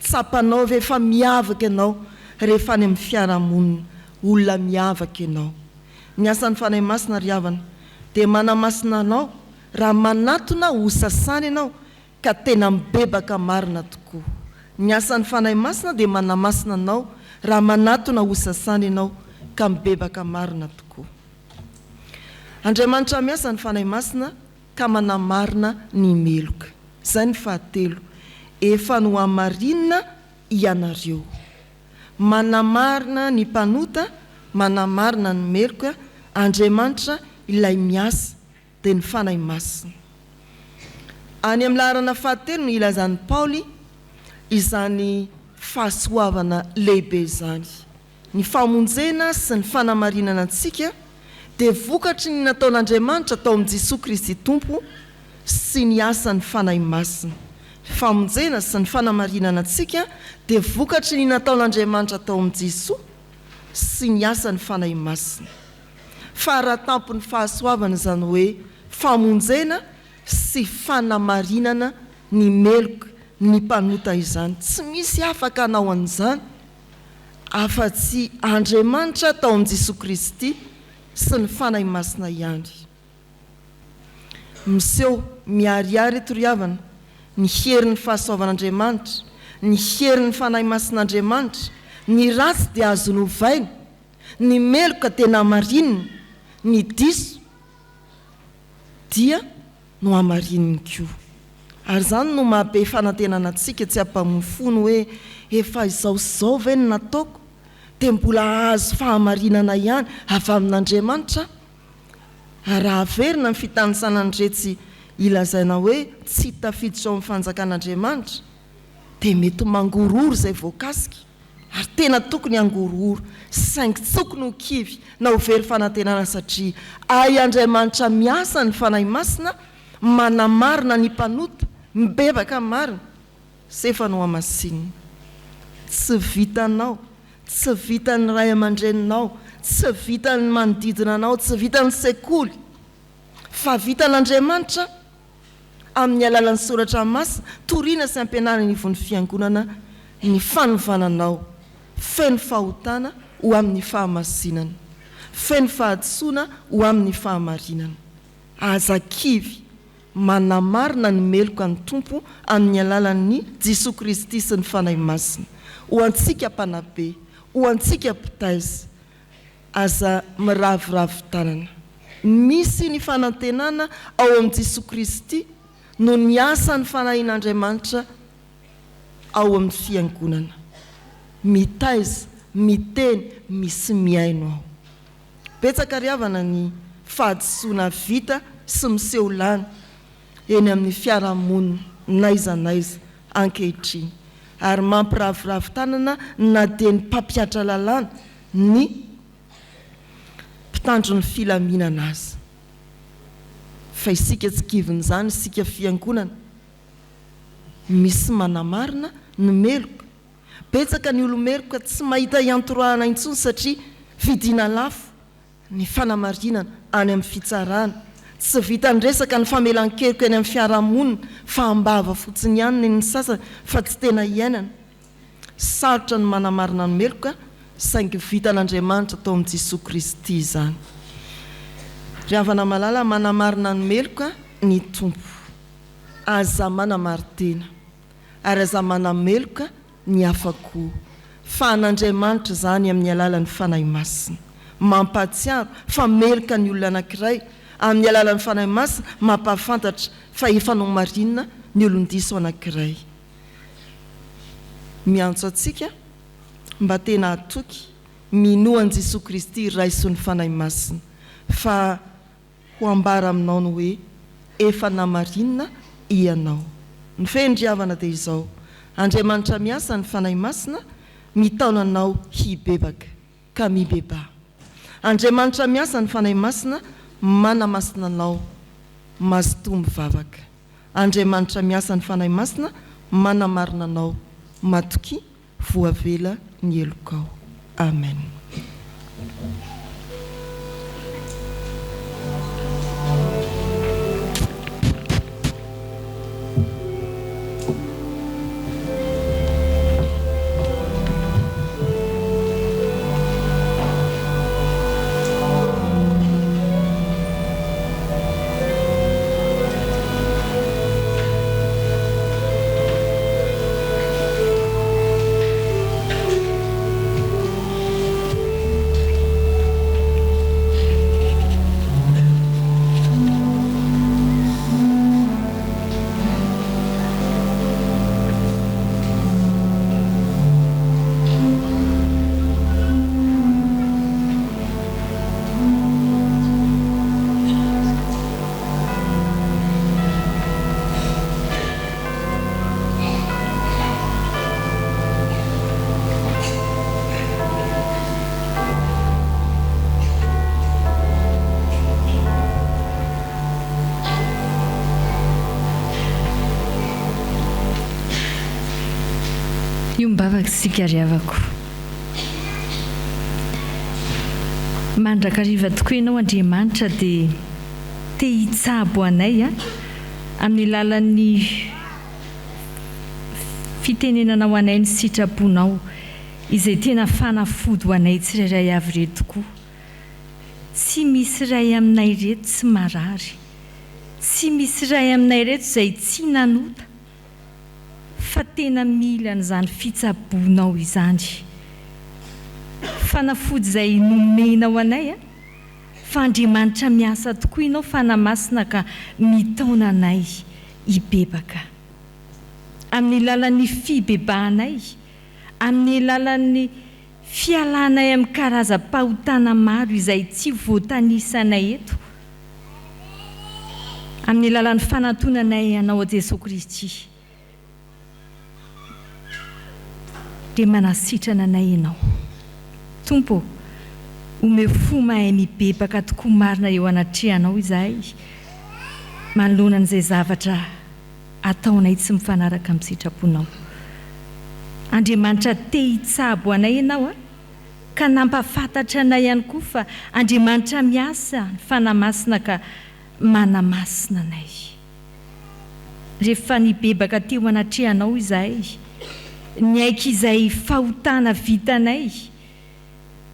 Tsapanao ve fa miavaka ianao rehefa any amin'ny fiarahamonina? Olona miavaka ianao. Ny asan'ny Fanahy Masina ry havana dia manamasina anao raha manatona ho sasana ianao ka tena mibebaka marina tokoa. Ny asan'ny Fanahy Masina dia manamasina anao raha manatona ho sasana ianao ka mibebaka marina tokoa. Andriamanitra miasa ny Fanahy Masina ka manamarina ny meloka. Izay ny fahatelo. Efa nohamarinina ianareo. Manamarina ny mpanota, manamarina ny meloka, Andriamanitra ilay miasa, dia ny Fanahy Masina. Any amin'ny laharana fahatelo no ilazan'i Paoly izany fahasoavana lehibe izany. Ny famonjena sy ny fanamarinana antsika dia vokatry ny nataon'Andriamanitra tao amin'i Jesoa Kristy Tompo sy ny asan'ny Fanahy Masina. Ny famonjena sy ny fanamarinana antsika dia vokatry ny nataon'Andriamanitra tao amin'i Jesoa sy ny asan'ny Fanahy Masina. Faratampon'ny fahasoavana izany hoe famonjena sy fanamarinana ny meloka, ny mpanota izany. Tsy misy afaka hanao an'izany afa-tsy Andriamanitra tao amin'i Jesoa Kristy sy ny Fanahy Masina ihany. Miseho miharihary eto ry havana ny herin'ny fahasoavan'Andriamanitra, ny herin'ny Fanahy Masin'Andriamanitra, ny ratsy dia azony ovaina, ny meloka dia namarinina, ny diso dia nohamarininy koa. Ary izany no maha be fanantenana antsika tsy hampamono fo ny hoe efa izao sy izao ve no nataoko dia mbola hahazo fahamarinana ihany avy amin'Andriamanitra aho? Ary raha averina ny fitanisana an'iretsy ilazaina hoe tsy tafiditra ao amin'ny fanjakan'Andriamanitra dia mety mangorohoro izay voakasika. Ary tena tokony hangorohoro, saingy tsy tokony ho kivy na ho very fanantenana satria hay Andriamanitra miasa ny Fanahy Masina manamarina ny mpanota, mibebaka marina, sy efa nohamasinina. Tsy vitanao, tsy vitan'ny ray aman-dreninao, tsy vitan'ny manodidina anao, tsy vitan'ny sekoly, fa vitan'Andriamanitra amin'ny alalan'ny soratra masina, torina sy ampianarina eny ivon'ny fiangonana ny fanovana anao feno fahotana ho amin'ny fahamasinana, feno fahadisoana ho amin'ny fahamarinana. Aza kivy, manamarina ny meloka ny Tompo amin'ny alalan'ny Jesoa Kristy sy ny Fanahy Masina. Ho antsika mpanabe, ho antsika mpitaiza, Aza miraviravy tanana. Misy ny fanantenana ao amin'i Jesoa Kristy noho ny asan'ny Fanahin'Andriamanitra ao amin'ny Fiangonana. Mitaiza, miteny, misy mihaino ao. Betsaka ry havana ny fahadisoana vita sy miseho lany eny amin'ny fiarahamonina n'aiza n'aiza ankehitriny ary mampiraviravy tanana na dia ny mpampihatra lalàna ny mpitandro ny filaminana aza. Fa isika tsy kivin'izany isika fiangonana. Misy manamarina ny meloka. Betsaka ny olo-meloka tsy mahita hiantorahana intsony satria vidiana lafo ny fanamarinana any amin'ny fitsarana. Tsy vitan'ny resaka ny famelan-keloka eny amin'ny fiarahamonina fa am-bava fotsiny ihany ny sasany fa tsy tena iainana. Sarotra ny manamarina ny meloka saingy vitan'Andriamanitra tao amin'i Jesoa Kristy izany. Ry havana malala, manamarina ny meloka ny Tompo. Aza manamari-tena ary aza manameloka ny hafa koa. Fa an'Andriamanitra izany amin'ny alalan'ny Fanahy Masina. Mampahatsiaro fa meloka ny olona anankiray amin'ny alalan'ny Fanahy Masina mampahafantatra fa efa nomarinina ny olon-diso anankiray. Miantso antsika mba tena hatoky, minoa an'i Jesoa Kristy raiso ny Fanahy Masina fa ho ambara aminao ny hoe efa namarinina ianao. Ny fehin-dry havana dia izao, Andriamanitra miasa ny Fanahy Masina mitaona anao hibebaka, ka mibebaha. Andriamanitra miasa ny Fanahy Masina manamasina anao, mazotoa mivavaka. Andriamanitra miasa ny Fanahy Masina. manamarina anao. Matokia, voavela ny helokao. Amen. Iombavaka isika ry havako. Mandrakariva tokoa Ianao Andriamanitra dia te hitsabo anay amin'ny alalan'ny fitenenanao anay ny sitraponao izay tena fanafody ho anay tsirairay avy ireto tokoa. Tsy misy iray aminay ireto tsy marary. Tsy misy iray aminay ireto izay tsy nanota. Fa tena mila an'izany fitsaboanao izany. Fanafody izay nomenao anay a! Fa Andriamanitra miasa tokoa ianao Fanahy Masina ka mitaona anay hibebaka. Amin'ny lalan'ny fibebahanay, amin'ny alalan'ny fialanay amin'ny karazam-pahotana maro izay tsy voatanisanay eto, amin'ny alalan'ny fanantonanay Anao Jesoa Kristy, dia manasitrana anay Ianao. Tompo ô, omeo fo mahay mibebaka tokoa marina eo anatrehanao izahay manoloana an'izay zavatra ataonay tsy mifanaraka amin'ny sitraponao. Andriamanitra te hitsabo anay Ianao a! Ka nampafantatra anay ihany koa fa Andriamanitra miasa ny Fanahy Masina ka manamasina anay. Rehefa nibebaka teo anatrehanao izahay, niaiky izay fahotana vitanay,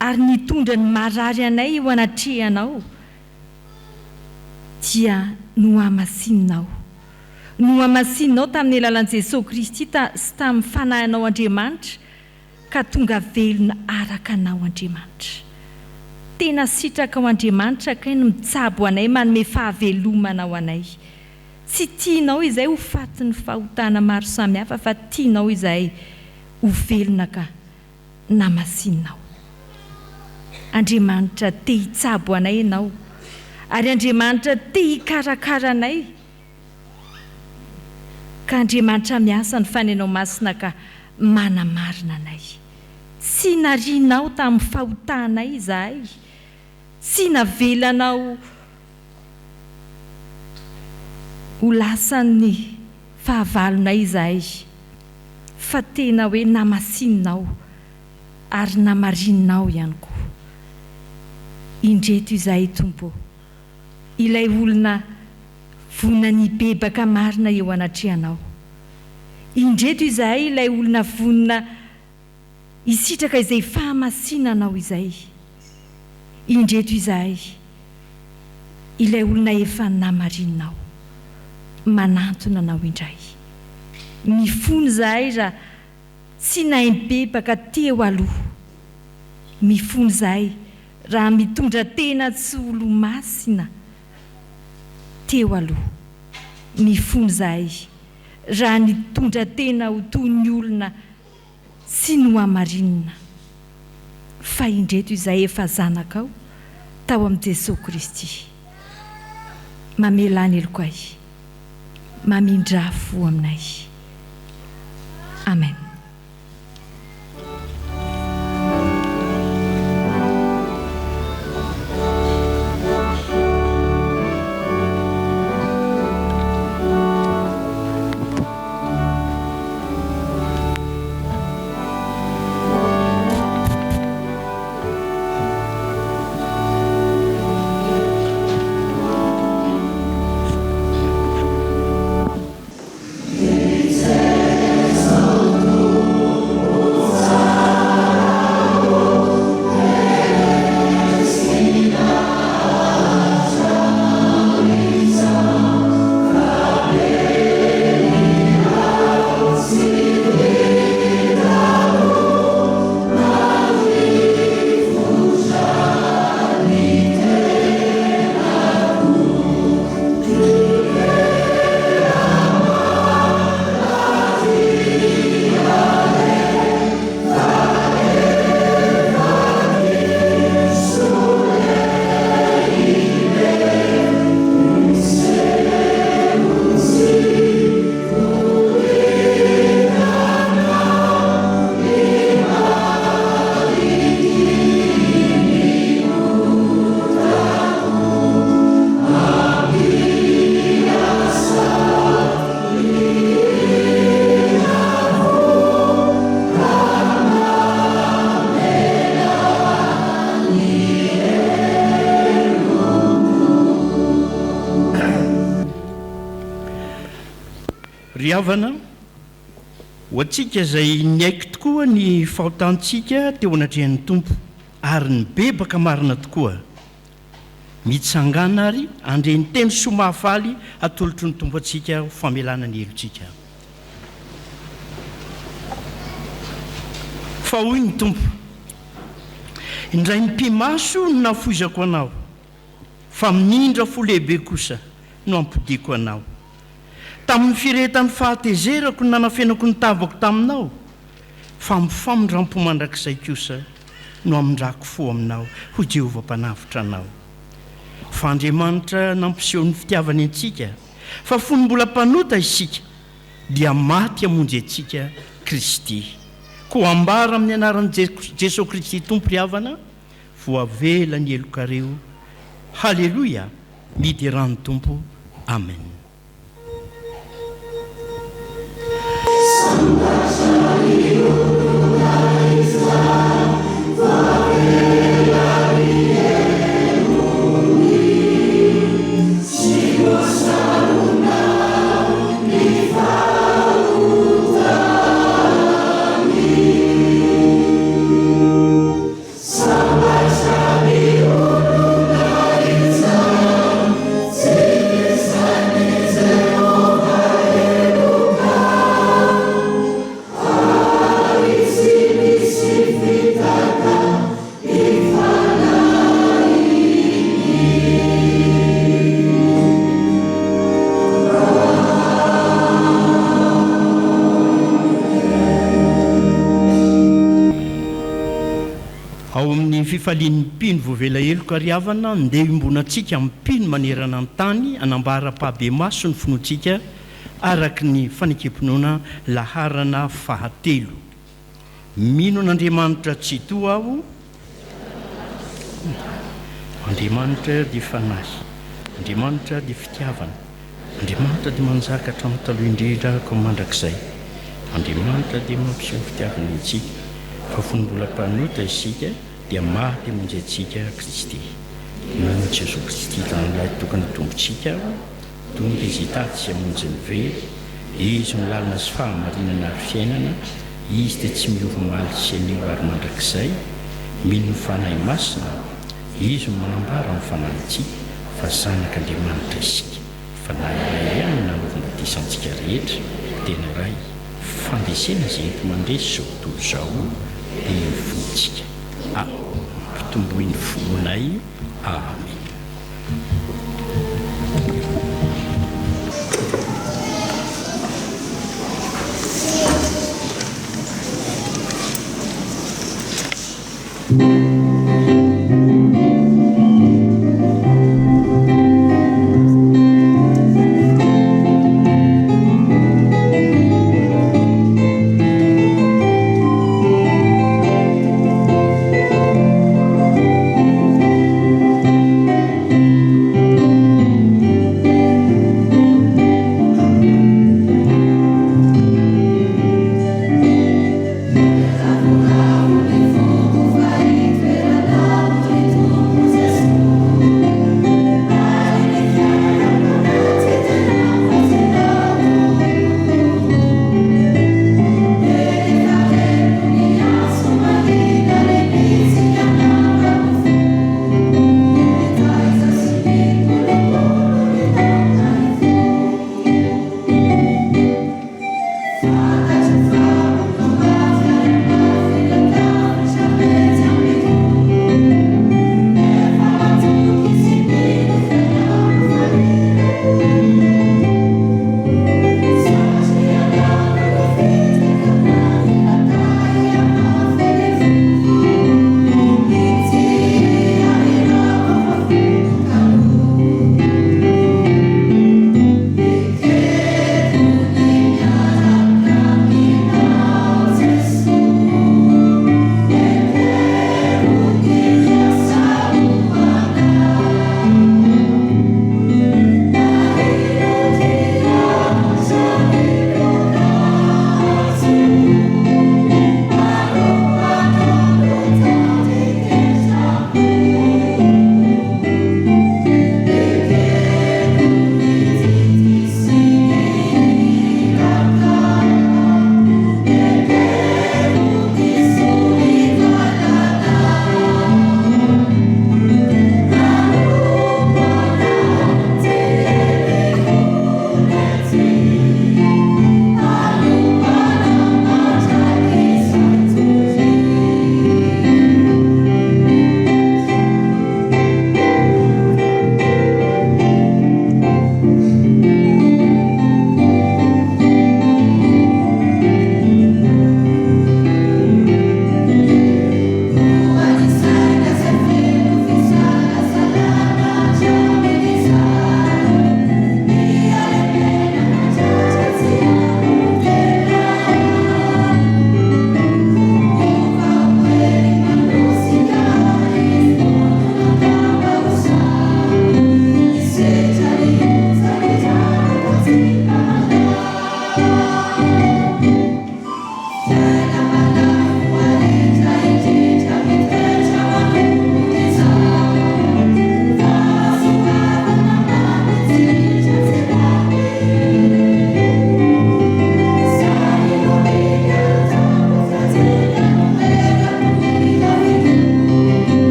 ary nitondra ny marary anay eo anatrehanao, dia nohamasininao. Nohamasininao tamin'ny alalan'i Jesoa Kristy sy tamin'ny Fanahinao Andriamanitra, ka tonga velona araka Anao Andriamanitra. Tena sitrakao Andriamanitra kay ny mitsabo anay manome fahavelomana ho anay. Tsy tianao izay ho fatin'ny fahotana maro samihafa fa tianao izahay ho velona ka namasininao. Andriamanitra te hitsabo anay Ianao ary Andriamanitra te hikarakara anay. Ka Andriamanitra miasa ny Fanenao Masina ka manamarina anay. Tsy narianao tamin'ny fahotanay izahay, tsy navelanao ho lasan'ny fahavalonay izahay, fa tena hoe namasininao ary namarininao ihany koa. Indreto izahay Tompo ô. ilay olona vonona ny hibebaka marina eo anatrehanao. Indreto izahay ilay olona vonona hisitraka izay fahamasinanao izay. Indreto izahay ilay olona efa namarininao. Manantona anao indray. Mifona izahay raha tsy nahay nibebaka teo aloha. Mifona izahay Raha mitondra tena tsy olo-masina teo aloha, mifona izahay raha nitondra tena ho toy ny olona tsy nohamarinina, fa indreto izahay efa zanakao tao amin'i Jesoa Kristy. Mamelà ny helokay, mamindrà fo aminay. Amen. Ry havana, ho antsika izay niaiky tokoa ny fahotantsika teo anatrehan'ny Tompo ary nibebaka marina tokoa, mitsangàna ary handre ny teny soa mahafaly atolotry ny Tompo antsika ho famelana ny helotsika. Fa hoy ny Tompo, Indray mipi-maso no nahafoizako anao, fa mamindra fo lehibe kosa no hampodiako anao. Tamin'ny firehetan'ny fahatezerako no nanafenako ny tavako taminao, fa amin'ny famindram-po mandrakizay kosa no hamindrako fo aminao, hoy Jehovah Mpanavotra anao. Fa Andriamanitra nampiseho ny fitiavany antsika, fa fony mbola mpanota isika, dia maty hamonjy antsika Kristy. Koa ambara amin'ny anaran'i Jesoa Kristy Tompo ry havana, voavela ny helokareo. Haleloia! Miderà ny Tompo. Amen. Ao amin'ny fifalian'ny mpino voavela heloka ry havana, ndeha iombonantsika amin'ny mpino manerana ny tany hanambara ampahibemaso ny finoantsika araka ny fanekem-pinoana laharana fahatelo. Mino an'Andriamanitra Tsitoha aho. Andriamanitra dia Fanahy. Andriamanitra dia Fitiavana. Andriamanitra dia manjaka hatramin'ny taloha indrindra ka ho mandrakizay. Andriamanitra dia mampiseho ny fitiavany antsika, fa fony mbola mpanota isika dia maty hamonjy antsika Kristy. Mino an'i Jesoa Kristy Zanany Tokana Tompontsika aho. Tonga Izy hitady sy hamonjy ny very, Izy no lalana sy fahamarinana ary fiainana, Izy dia tsy miova omaly sy anio ary mandrakizay, mino ny Fanahy Masina aho, Izy no manambara amin'ny fanahintsika fa zanak' Andriamanitra isika, Fanahy iray ihany no nanaovana batisa antsika rehetra, tena iray, fandresena izay enti-mandresy izao tontolo izao dia ny finoantsika. Ampitomboy ny finoanay. Amena.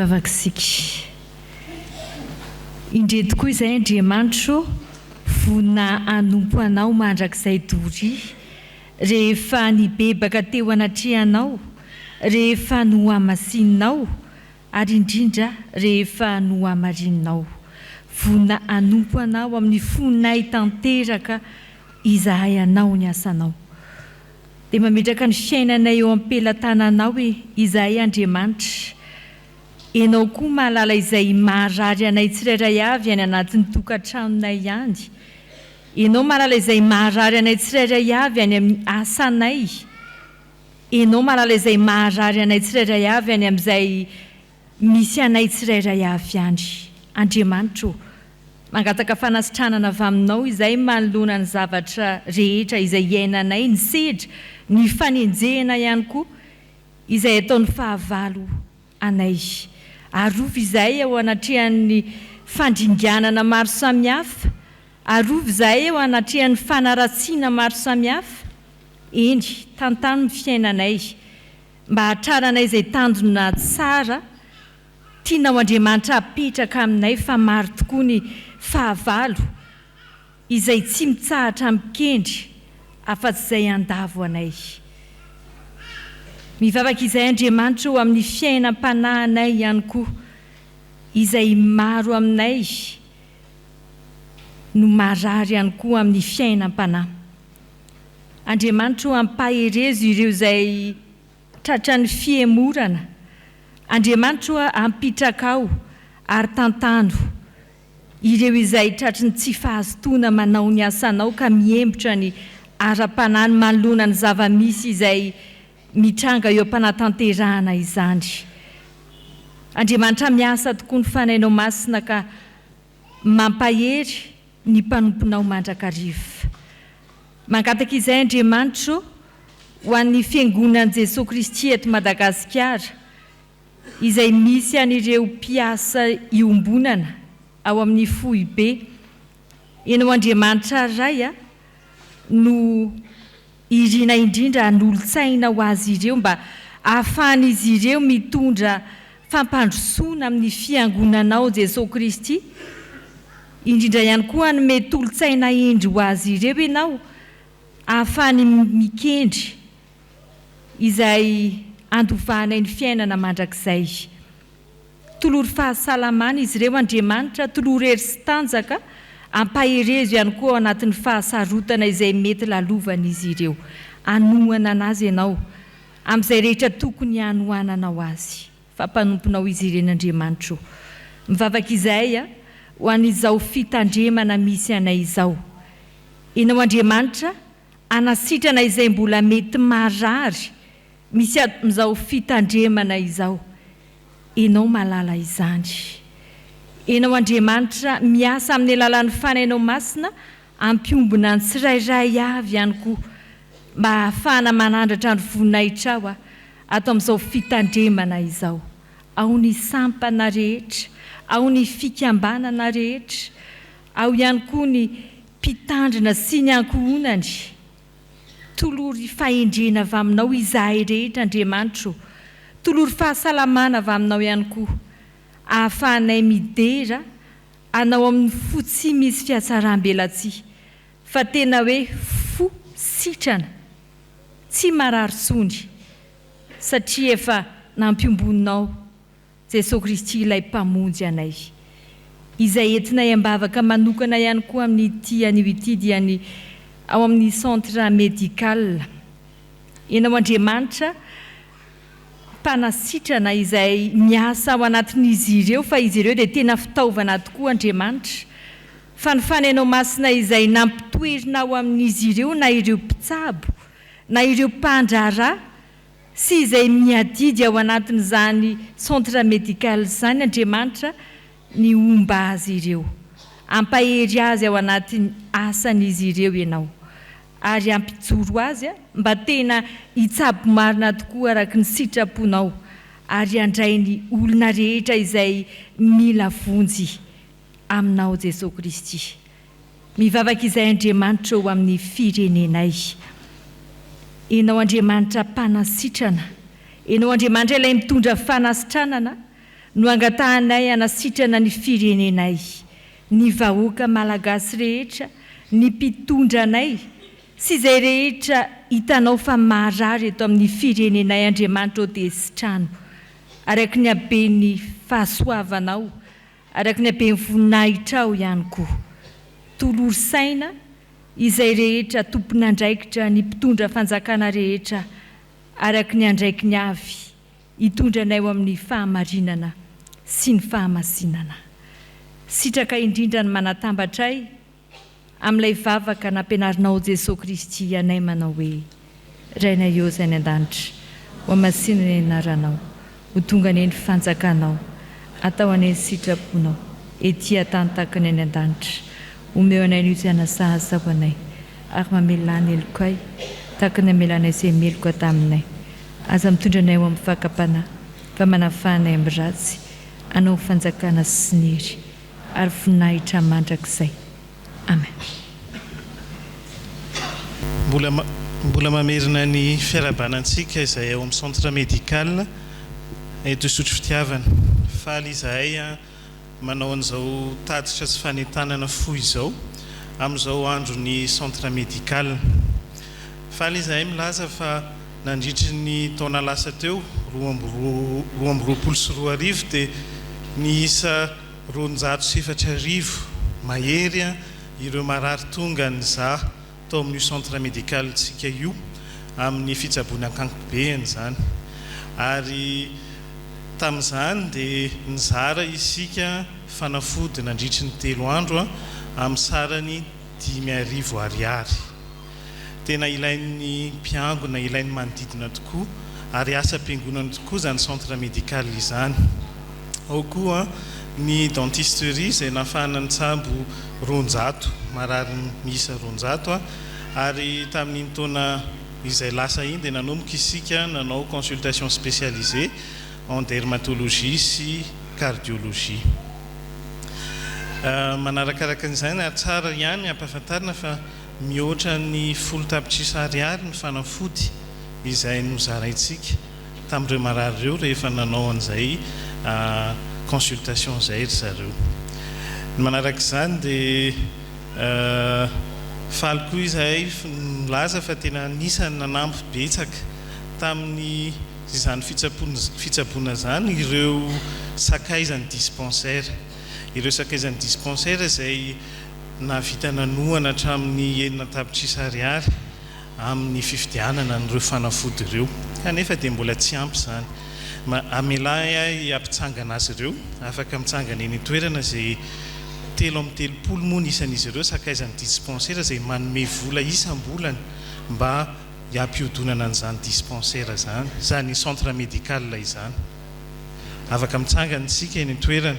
Hivavaka isika. Indreto koa izahay Andriamanitro ô, vonona hanompo Anao mandrakizay doria, rehefa nibebaka teo anatrehanao, rehefa nohamasininao, ary indrindra rehefa nohamarininao. Vonona hanompo Anao amin'ny fonay tanteraka izahay hanao ny asanao. Dia mametraka ny fiainanay eo am-pelatananao e, izahay Andriamanitra. Ianao koa mahalala izay maharary anay tsirairay avy any anatin'ny tokantranonay any. Ianao mahalala izay maharary anay tsirairay avy any amin'ny asanay. Ianao mahalala izay maharary anay tsirairay avy any amin'izay misy anay tsirairay avy any. Andriamanitra ô, mangataka fanasitranana avy Aminao izahay manoloana ny zavatra rehetra izay iainanay, ny sedra, ny fanenjehana ihany koa izay ataon'ny fahavalo anay. Arovy izahay eo anatrehan'ny fandringanana maro samihafa, arovy izahay eo anatrehan'ny fanaratsiana maro samihafa. Eny, tantano ny fiainanay. Mba hahatraranay izay tanjona tsara tianao Andriamanitra hapetraka aminay fa maro tokoa ny fahavalo izay tsy mitsahatra mikendry afa-tsy izay handavo anay. Mivavaka izay Andriamanitra eo amin'ny fiainam-panahinay ihany koa izay maro aminay no marary ihany koa amin'ny fiainam-panahy. Andriamanitra o ampaherezo ireo izay tratran'ny fihemorana. Andriamanitra o ampitrakao ary tantano ireo izay tratry ny tsy fahazotoana manao ny asanao ka mihembotra ny ara-panahy ny manoloana ny zava-misy izay mitranga eo am-panatanterahana izany. Andriamanitra miasa tokoa ny Fanahinao Masina ka mampahery ny mpanomponao mandrakariva. Mangataka izay Andriamanitro ho an'ny Fiangonan'i Jesoa Kristy eto Madagasikara izay misy an'ireo mpiasa iombonana ao amin'ny foibe. Ianao Andriamanitra Ray a no Irina indrindra hanolo-tsaina ho azy ireo mba hahafahan'izy ireo mitondra fampandrosoana amin'ny Fiangonanao Jesoa Kristy. Indrindra ihany koa hanome tolo-tsaina hendry ho azy ireo Ianao hahafahany mikendry izay handovanay ny fiainana mandrakizay. Tolory fahasalamana izy ireo Andriamanitra, tolory hery sy tanjaka, ampaherezo ihany koa ao anatin'ny fahasarotana izay mety lalovan'izy ireo. Hanohana anazy Ianao amin'izay rehetra tokony hanohananao azy, fa mpanomponao izy ireny Andriamanitra o. Mivavaka izahay ho an'izao fitandremana misy anay izao. Ianao Andriamanitra hanasitrana izay mbola mety marary Misy amin'izao fitandremana izao. Ianao mahalala izany. Ianao Andriamanitra miasa amin'ny alalan'ny Fanahinao Masina hampiombona ny tsirairay avy ihany koa mba hahafahana manandratra ny voninahitrao ato amin'izao fitandremana izao. Ao ny sampana rehetra, ao ny fikambanana rehetra, ao ihany koa ny mpitandrina sy ny ankohonany. Tolory fahendrena avy aminao izahay rehetra Andriamanitra o! Tolory fahasalamana avy aminao ihany koa ahafahanay midera Anao amin'ny fo tsy misy fihatsaram-belatsihy fa tena hoe fo sitrana tsy marary tsony satria efa nampiombonao Jesoa Kristy ilay Mpamonjy anay. Izay entinay am-bavaka manokana ihany koa amin'ity anio ity dia ny ao amin'ny Centre Médical. Ianao Andriamanitra mpanasitrana izay miasa ao anatin'izy ireo fa izy ireo dia tena fitaovana tokoa Andriamanitra fa ny Fanahinao Masina izay nampitoerina ao amin'izy ireo na ireo mpitsabo na ireo mpandraharaha sy izay miadidy ao anatin'izany centre médical izany Andriamanitra ny homba azy ireo. Ampahery azy ao anatin'ny asan'izy ireo Ianao. Ary ampijoro azy mba tena hitsabo marina tokoa araka ny sitraponao ary handray ny olona rehetra izay mila vonjy Aminao Jesoa Kristy. Mivavaka izay Andriamanitra eo amin'ny firenenay. Ianao Andriamanitra mpanasitrana. Ianao Andriamanitra ilay mitondra fanasitranana. no angatahanay hanasitrana ny firenenay, ny vahoaka Malagasy rehetra, ny mpitondra anay, sy izay rehetra hitanao fa marary eto amin'ny firenenay Andriamanitra ô dia sitrano araka ny haben'ny fahasoavanao, araka ny haben'ny voninahitrao ihany koa. Tolory saina izay rehetra tompon'andraikitra ny mpitondra fanjakana rehetra araka ny andraikiny avy hitondra anay ho amin'ny fahamarinana sy ny fahamasinana. Sitraka indrindra ny manatambatra ahy amin'ilay vavaka nampianarinao Jesoa Kristy anay manao hoe, Rainay ô izay any an-danitra, hohamasina anie ny anaranao, ho tonga anie ny fanjakanao, atao anie ny sitraponao, ety an-tany tahaka ny any an-danitra. Omeo anay anio izay anasahaza ho anay, ary mamelà ny helokay, tahaka ny namelanay izay meloka taminay. Aza mitondra anay ho amin'ny fakam-panahy, fa manafaha anay amin'ny ratsy, Anao ny fanjakana sy ny hery ary voninahitra mandrakizay. Amen. Mbola mbola mamerina ny fiarahabana antsika izay ao amin'ny centre médical eto Isotry Fitiavana. Faly izahay manao an'izao tatitra sy fanentanana fohy izao amin'izao andron'ny centre médical. Faly izahay milaza fa nandritry ny taona lasa teo, 2022 dia niisa 4200 mahery ireo marary tonga nizaha tao amin'io centre médical-ntsika io amin'ny fitsaboana ankapobeany izany. Ary tamin'izany dia nizara isika fanafody nandritry ny telo andro amin'ny sarany 5000 ariary. Tena ilain'ny mpiangona, ilain'ny manodidina tokoa ary asam-piangonana tokoa izany centre médical izany. Ao koa ny dentisterie izay nahafahana nitsabo 200, marary miisa 200 ary tamin'iny taona izay lasa iny dia nanomboka isika nanao consultation spécialisée en dermatologie sy cardiologie. Manarakaraka an'izany ary tsara ihany ampahafantarina fa mihoatra ny folo tapitrisa ariary ny fanafody izay nozaraintsika tamin'ireo marary ireo rehefa nanao an'izay consultation izay ry zareo. Ny manaraka izany dia faly koa izahay milaza fa tena anisan'ny nanampy betsaka tamin'ny izany fitsaboana izany ireo sakaizan'ny dispensaire. Ireo sakaizan'ny dispensaire izay nahavita nanohana hatramin'ny enina tapitrisa ariary amin'ny fividianana an'ireo fanafody ireo. Kanefa dia mbola tsy ampy izany. Amelà ahy hampitsangana azy ireo. Afaka mitsangana eny an-toerana izay 33 moa ny isan'izy ireo, sakaizan'ny dispensaire izay manome vola isam-bolana mba hiampihodonana an'izany dispensaire izany, izany centre médical izany. Afaka mitsangana isika eny an-toerana.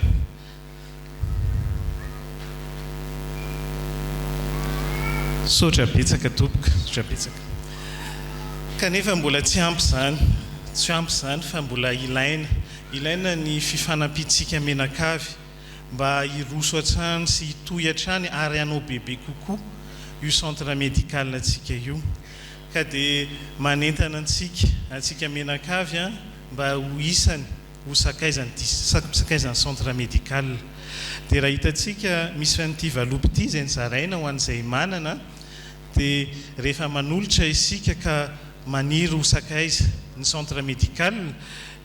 Misaotra betsaka tompoko, misaotra betsaka. Kanefa mbola tsy ampy izany, tsy ampy izany fa mbola ilaina, ilaina ny fifanampiantsika mianakavy mba hiroso hatrany sy hitohy hatrany ary hanao bebe kokoa io centre médical antsika io. Ka dia manentana antsika, antsika mianakavy mba ho isany ho sakaizan'ny sakaizan'ny centre médical. Dia raha hitantsika misy an'ity valopy ity izay nozaraina ho an'izay manana dia rehefa manolotra isika ka maniry ho sakaiza ny centre médical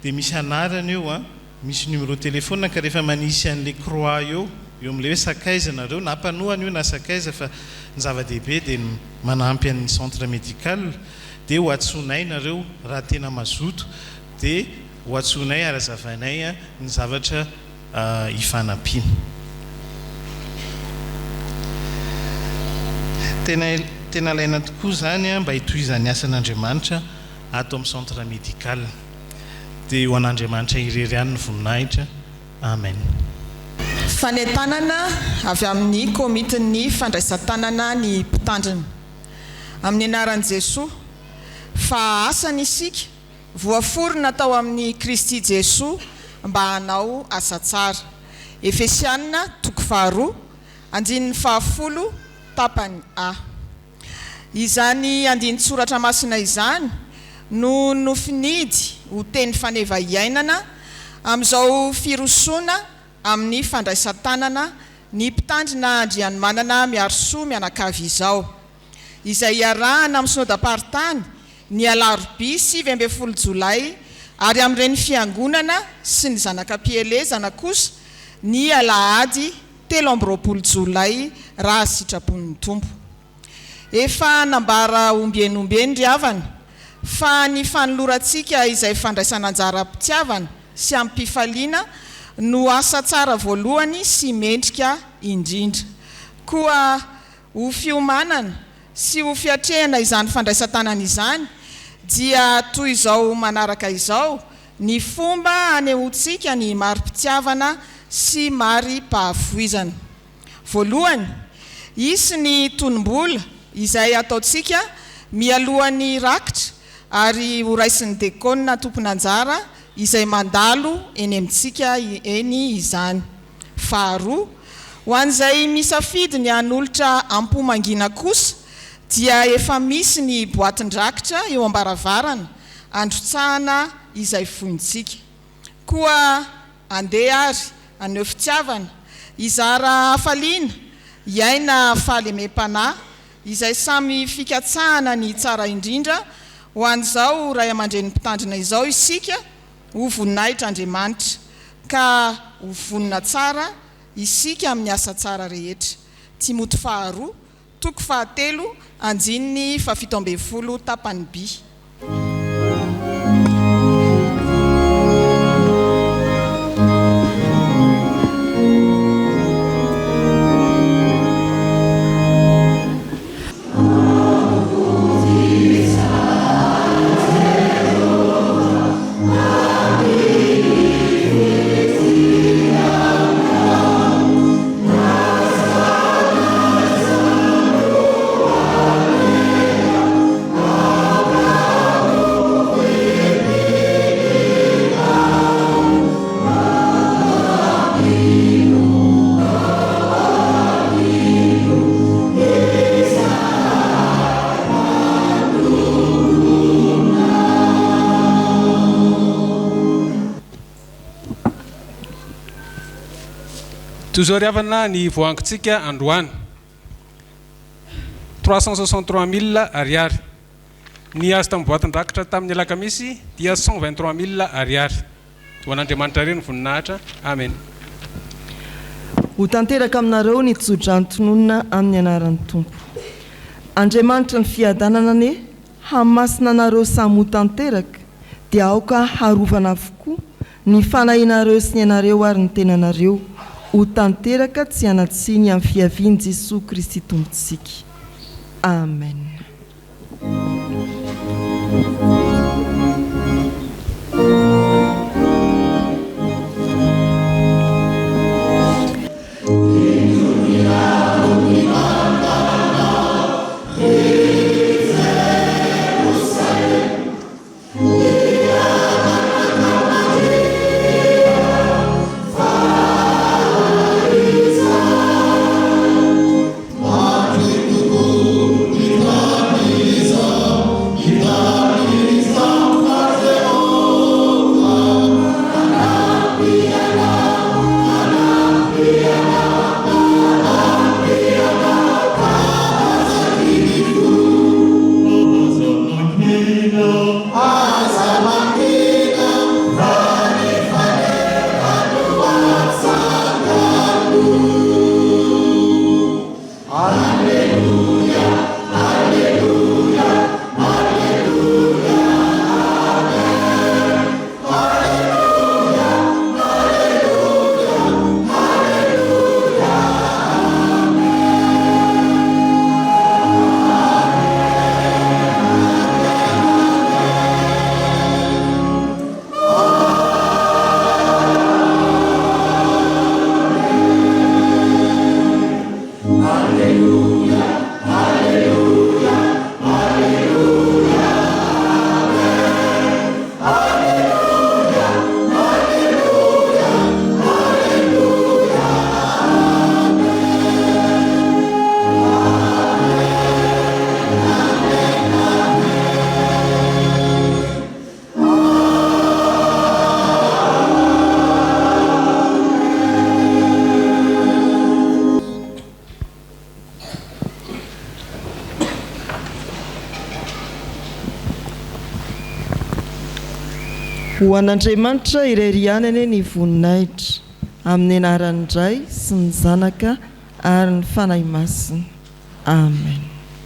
dia misy anarana eo an, misy numéro téléphone ka rehefa manisy an'ilay croix eo, eo amin'ilay hoe sakaiza nareo na mpanohana io na sakaiza fa ny zava-dehibe dia ny manampy an'ny centre médical dia ho antsoinay nareo raha tena mazoto dia ho antsoinay ary hazavainay ny zavatra ifanampiana. Tena tena ilaina tokoa izany mba hitohizan'ny asan'Andriamanitra ato amin'ny centre médical. Dia ho an'Andriamanitra irery ihany ny voninahitra. Amen. Fanentanana avy amin'ny komitin'ny fandraisan-tanana ny mpitandrina. Amin'ny anaran'i Jesoa, fa asany isika, Voaforona tao amin'i Kristy Jesoa mba hanao asa tsara. Efesiana toko faharoa, andininy fahafolo, tapany a. Izany andinin-tsoratra masina izany no nofinidy ho teny faneva iainana. Amin'izao firosoana amin'ny fandraisan-tanana ny Mpitandrina Andrianomanana Miarisoa mianakavy izao, izay iarahana amin'ny Synodam-paritany ny alarobia 19 jolay ary amin'ireny fiangonana sy ny zanakam-pielezana kosa ny alahady 23 jolay raha sitrapon'ny Tompo. Efa nambara ombieny ombieny ry havana fa ny fanolorantsika izay fandraisana anjara am-pitiavana sy amim-pifaliana no asa tsara voalohany sy mendrika indrindra. Koa ho fiomanana sy ho fiatrehana izany fandraisan-tanana izany dia toy izao manaraka izao ny fomba hanehoantsika ny mari-pitiavana sy mari-pahafoizana. Voalohany, hisy ny tonom-bola izay hataontsika mialohan'ny rakitra ary horaisin'ny dekôna tompon'anjara izay mandalo eny amintsika eny izany. Faharoa, ho an'izay misafidy ny hanolotra am-po mangina kosa dia efa misy ny boatin-drakitra eo am-baravarana androtsahana izay fointsika. Koa andeha ary haneho fitiavana, hizara hafaliana, hiaina fahalemem-panahy, izay samy fikatsahana ny tsara indrindra ho an'izao ray aman-dreny mpitandrina izao isika, ho voninahitr'Andriamanitra, ka ho vonona tsara isika amin'ny asa tsara rehetra. Timoty faharoa, Toko fahatelo, andininy fahafito ambin'ny folo tapany by. Toy izao ry havana ny voahangintsika androany. 363 mille ariary. Ny azo tamin'ny boatin-drakitra tamin'ny alakamisy dia 123 mille ariary. Ho an'Andriamanitra irery ny voninahitra. Amen. Ho tanteraka aminareo ny tsodrano tononina amin'ny anaran'ny Tompo. Andriamanitry ny fiadanana anie hamasina anareo samy ho tanteraka, dia aoka harovana avokoa ny fanahinareo sy ny ainareo ary ny tenanareo ho tanteraka tsy hanan-tsiny amin'ny fiavian'i Jesoa Kristy Tompontsika. Amen. Ho an'Andriamanitra irery ihany anie ny voninahitra, amin'ny anaran'ny Ray sy ny Zanaka ary ny Fanahy Masina. Amen.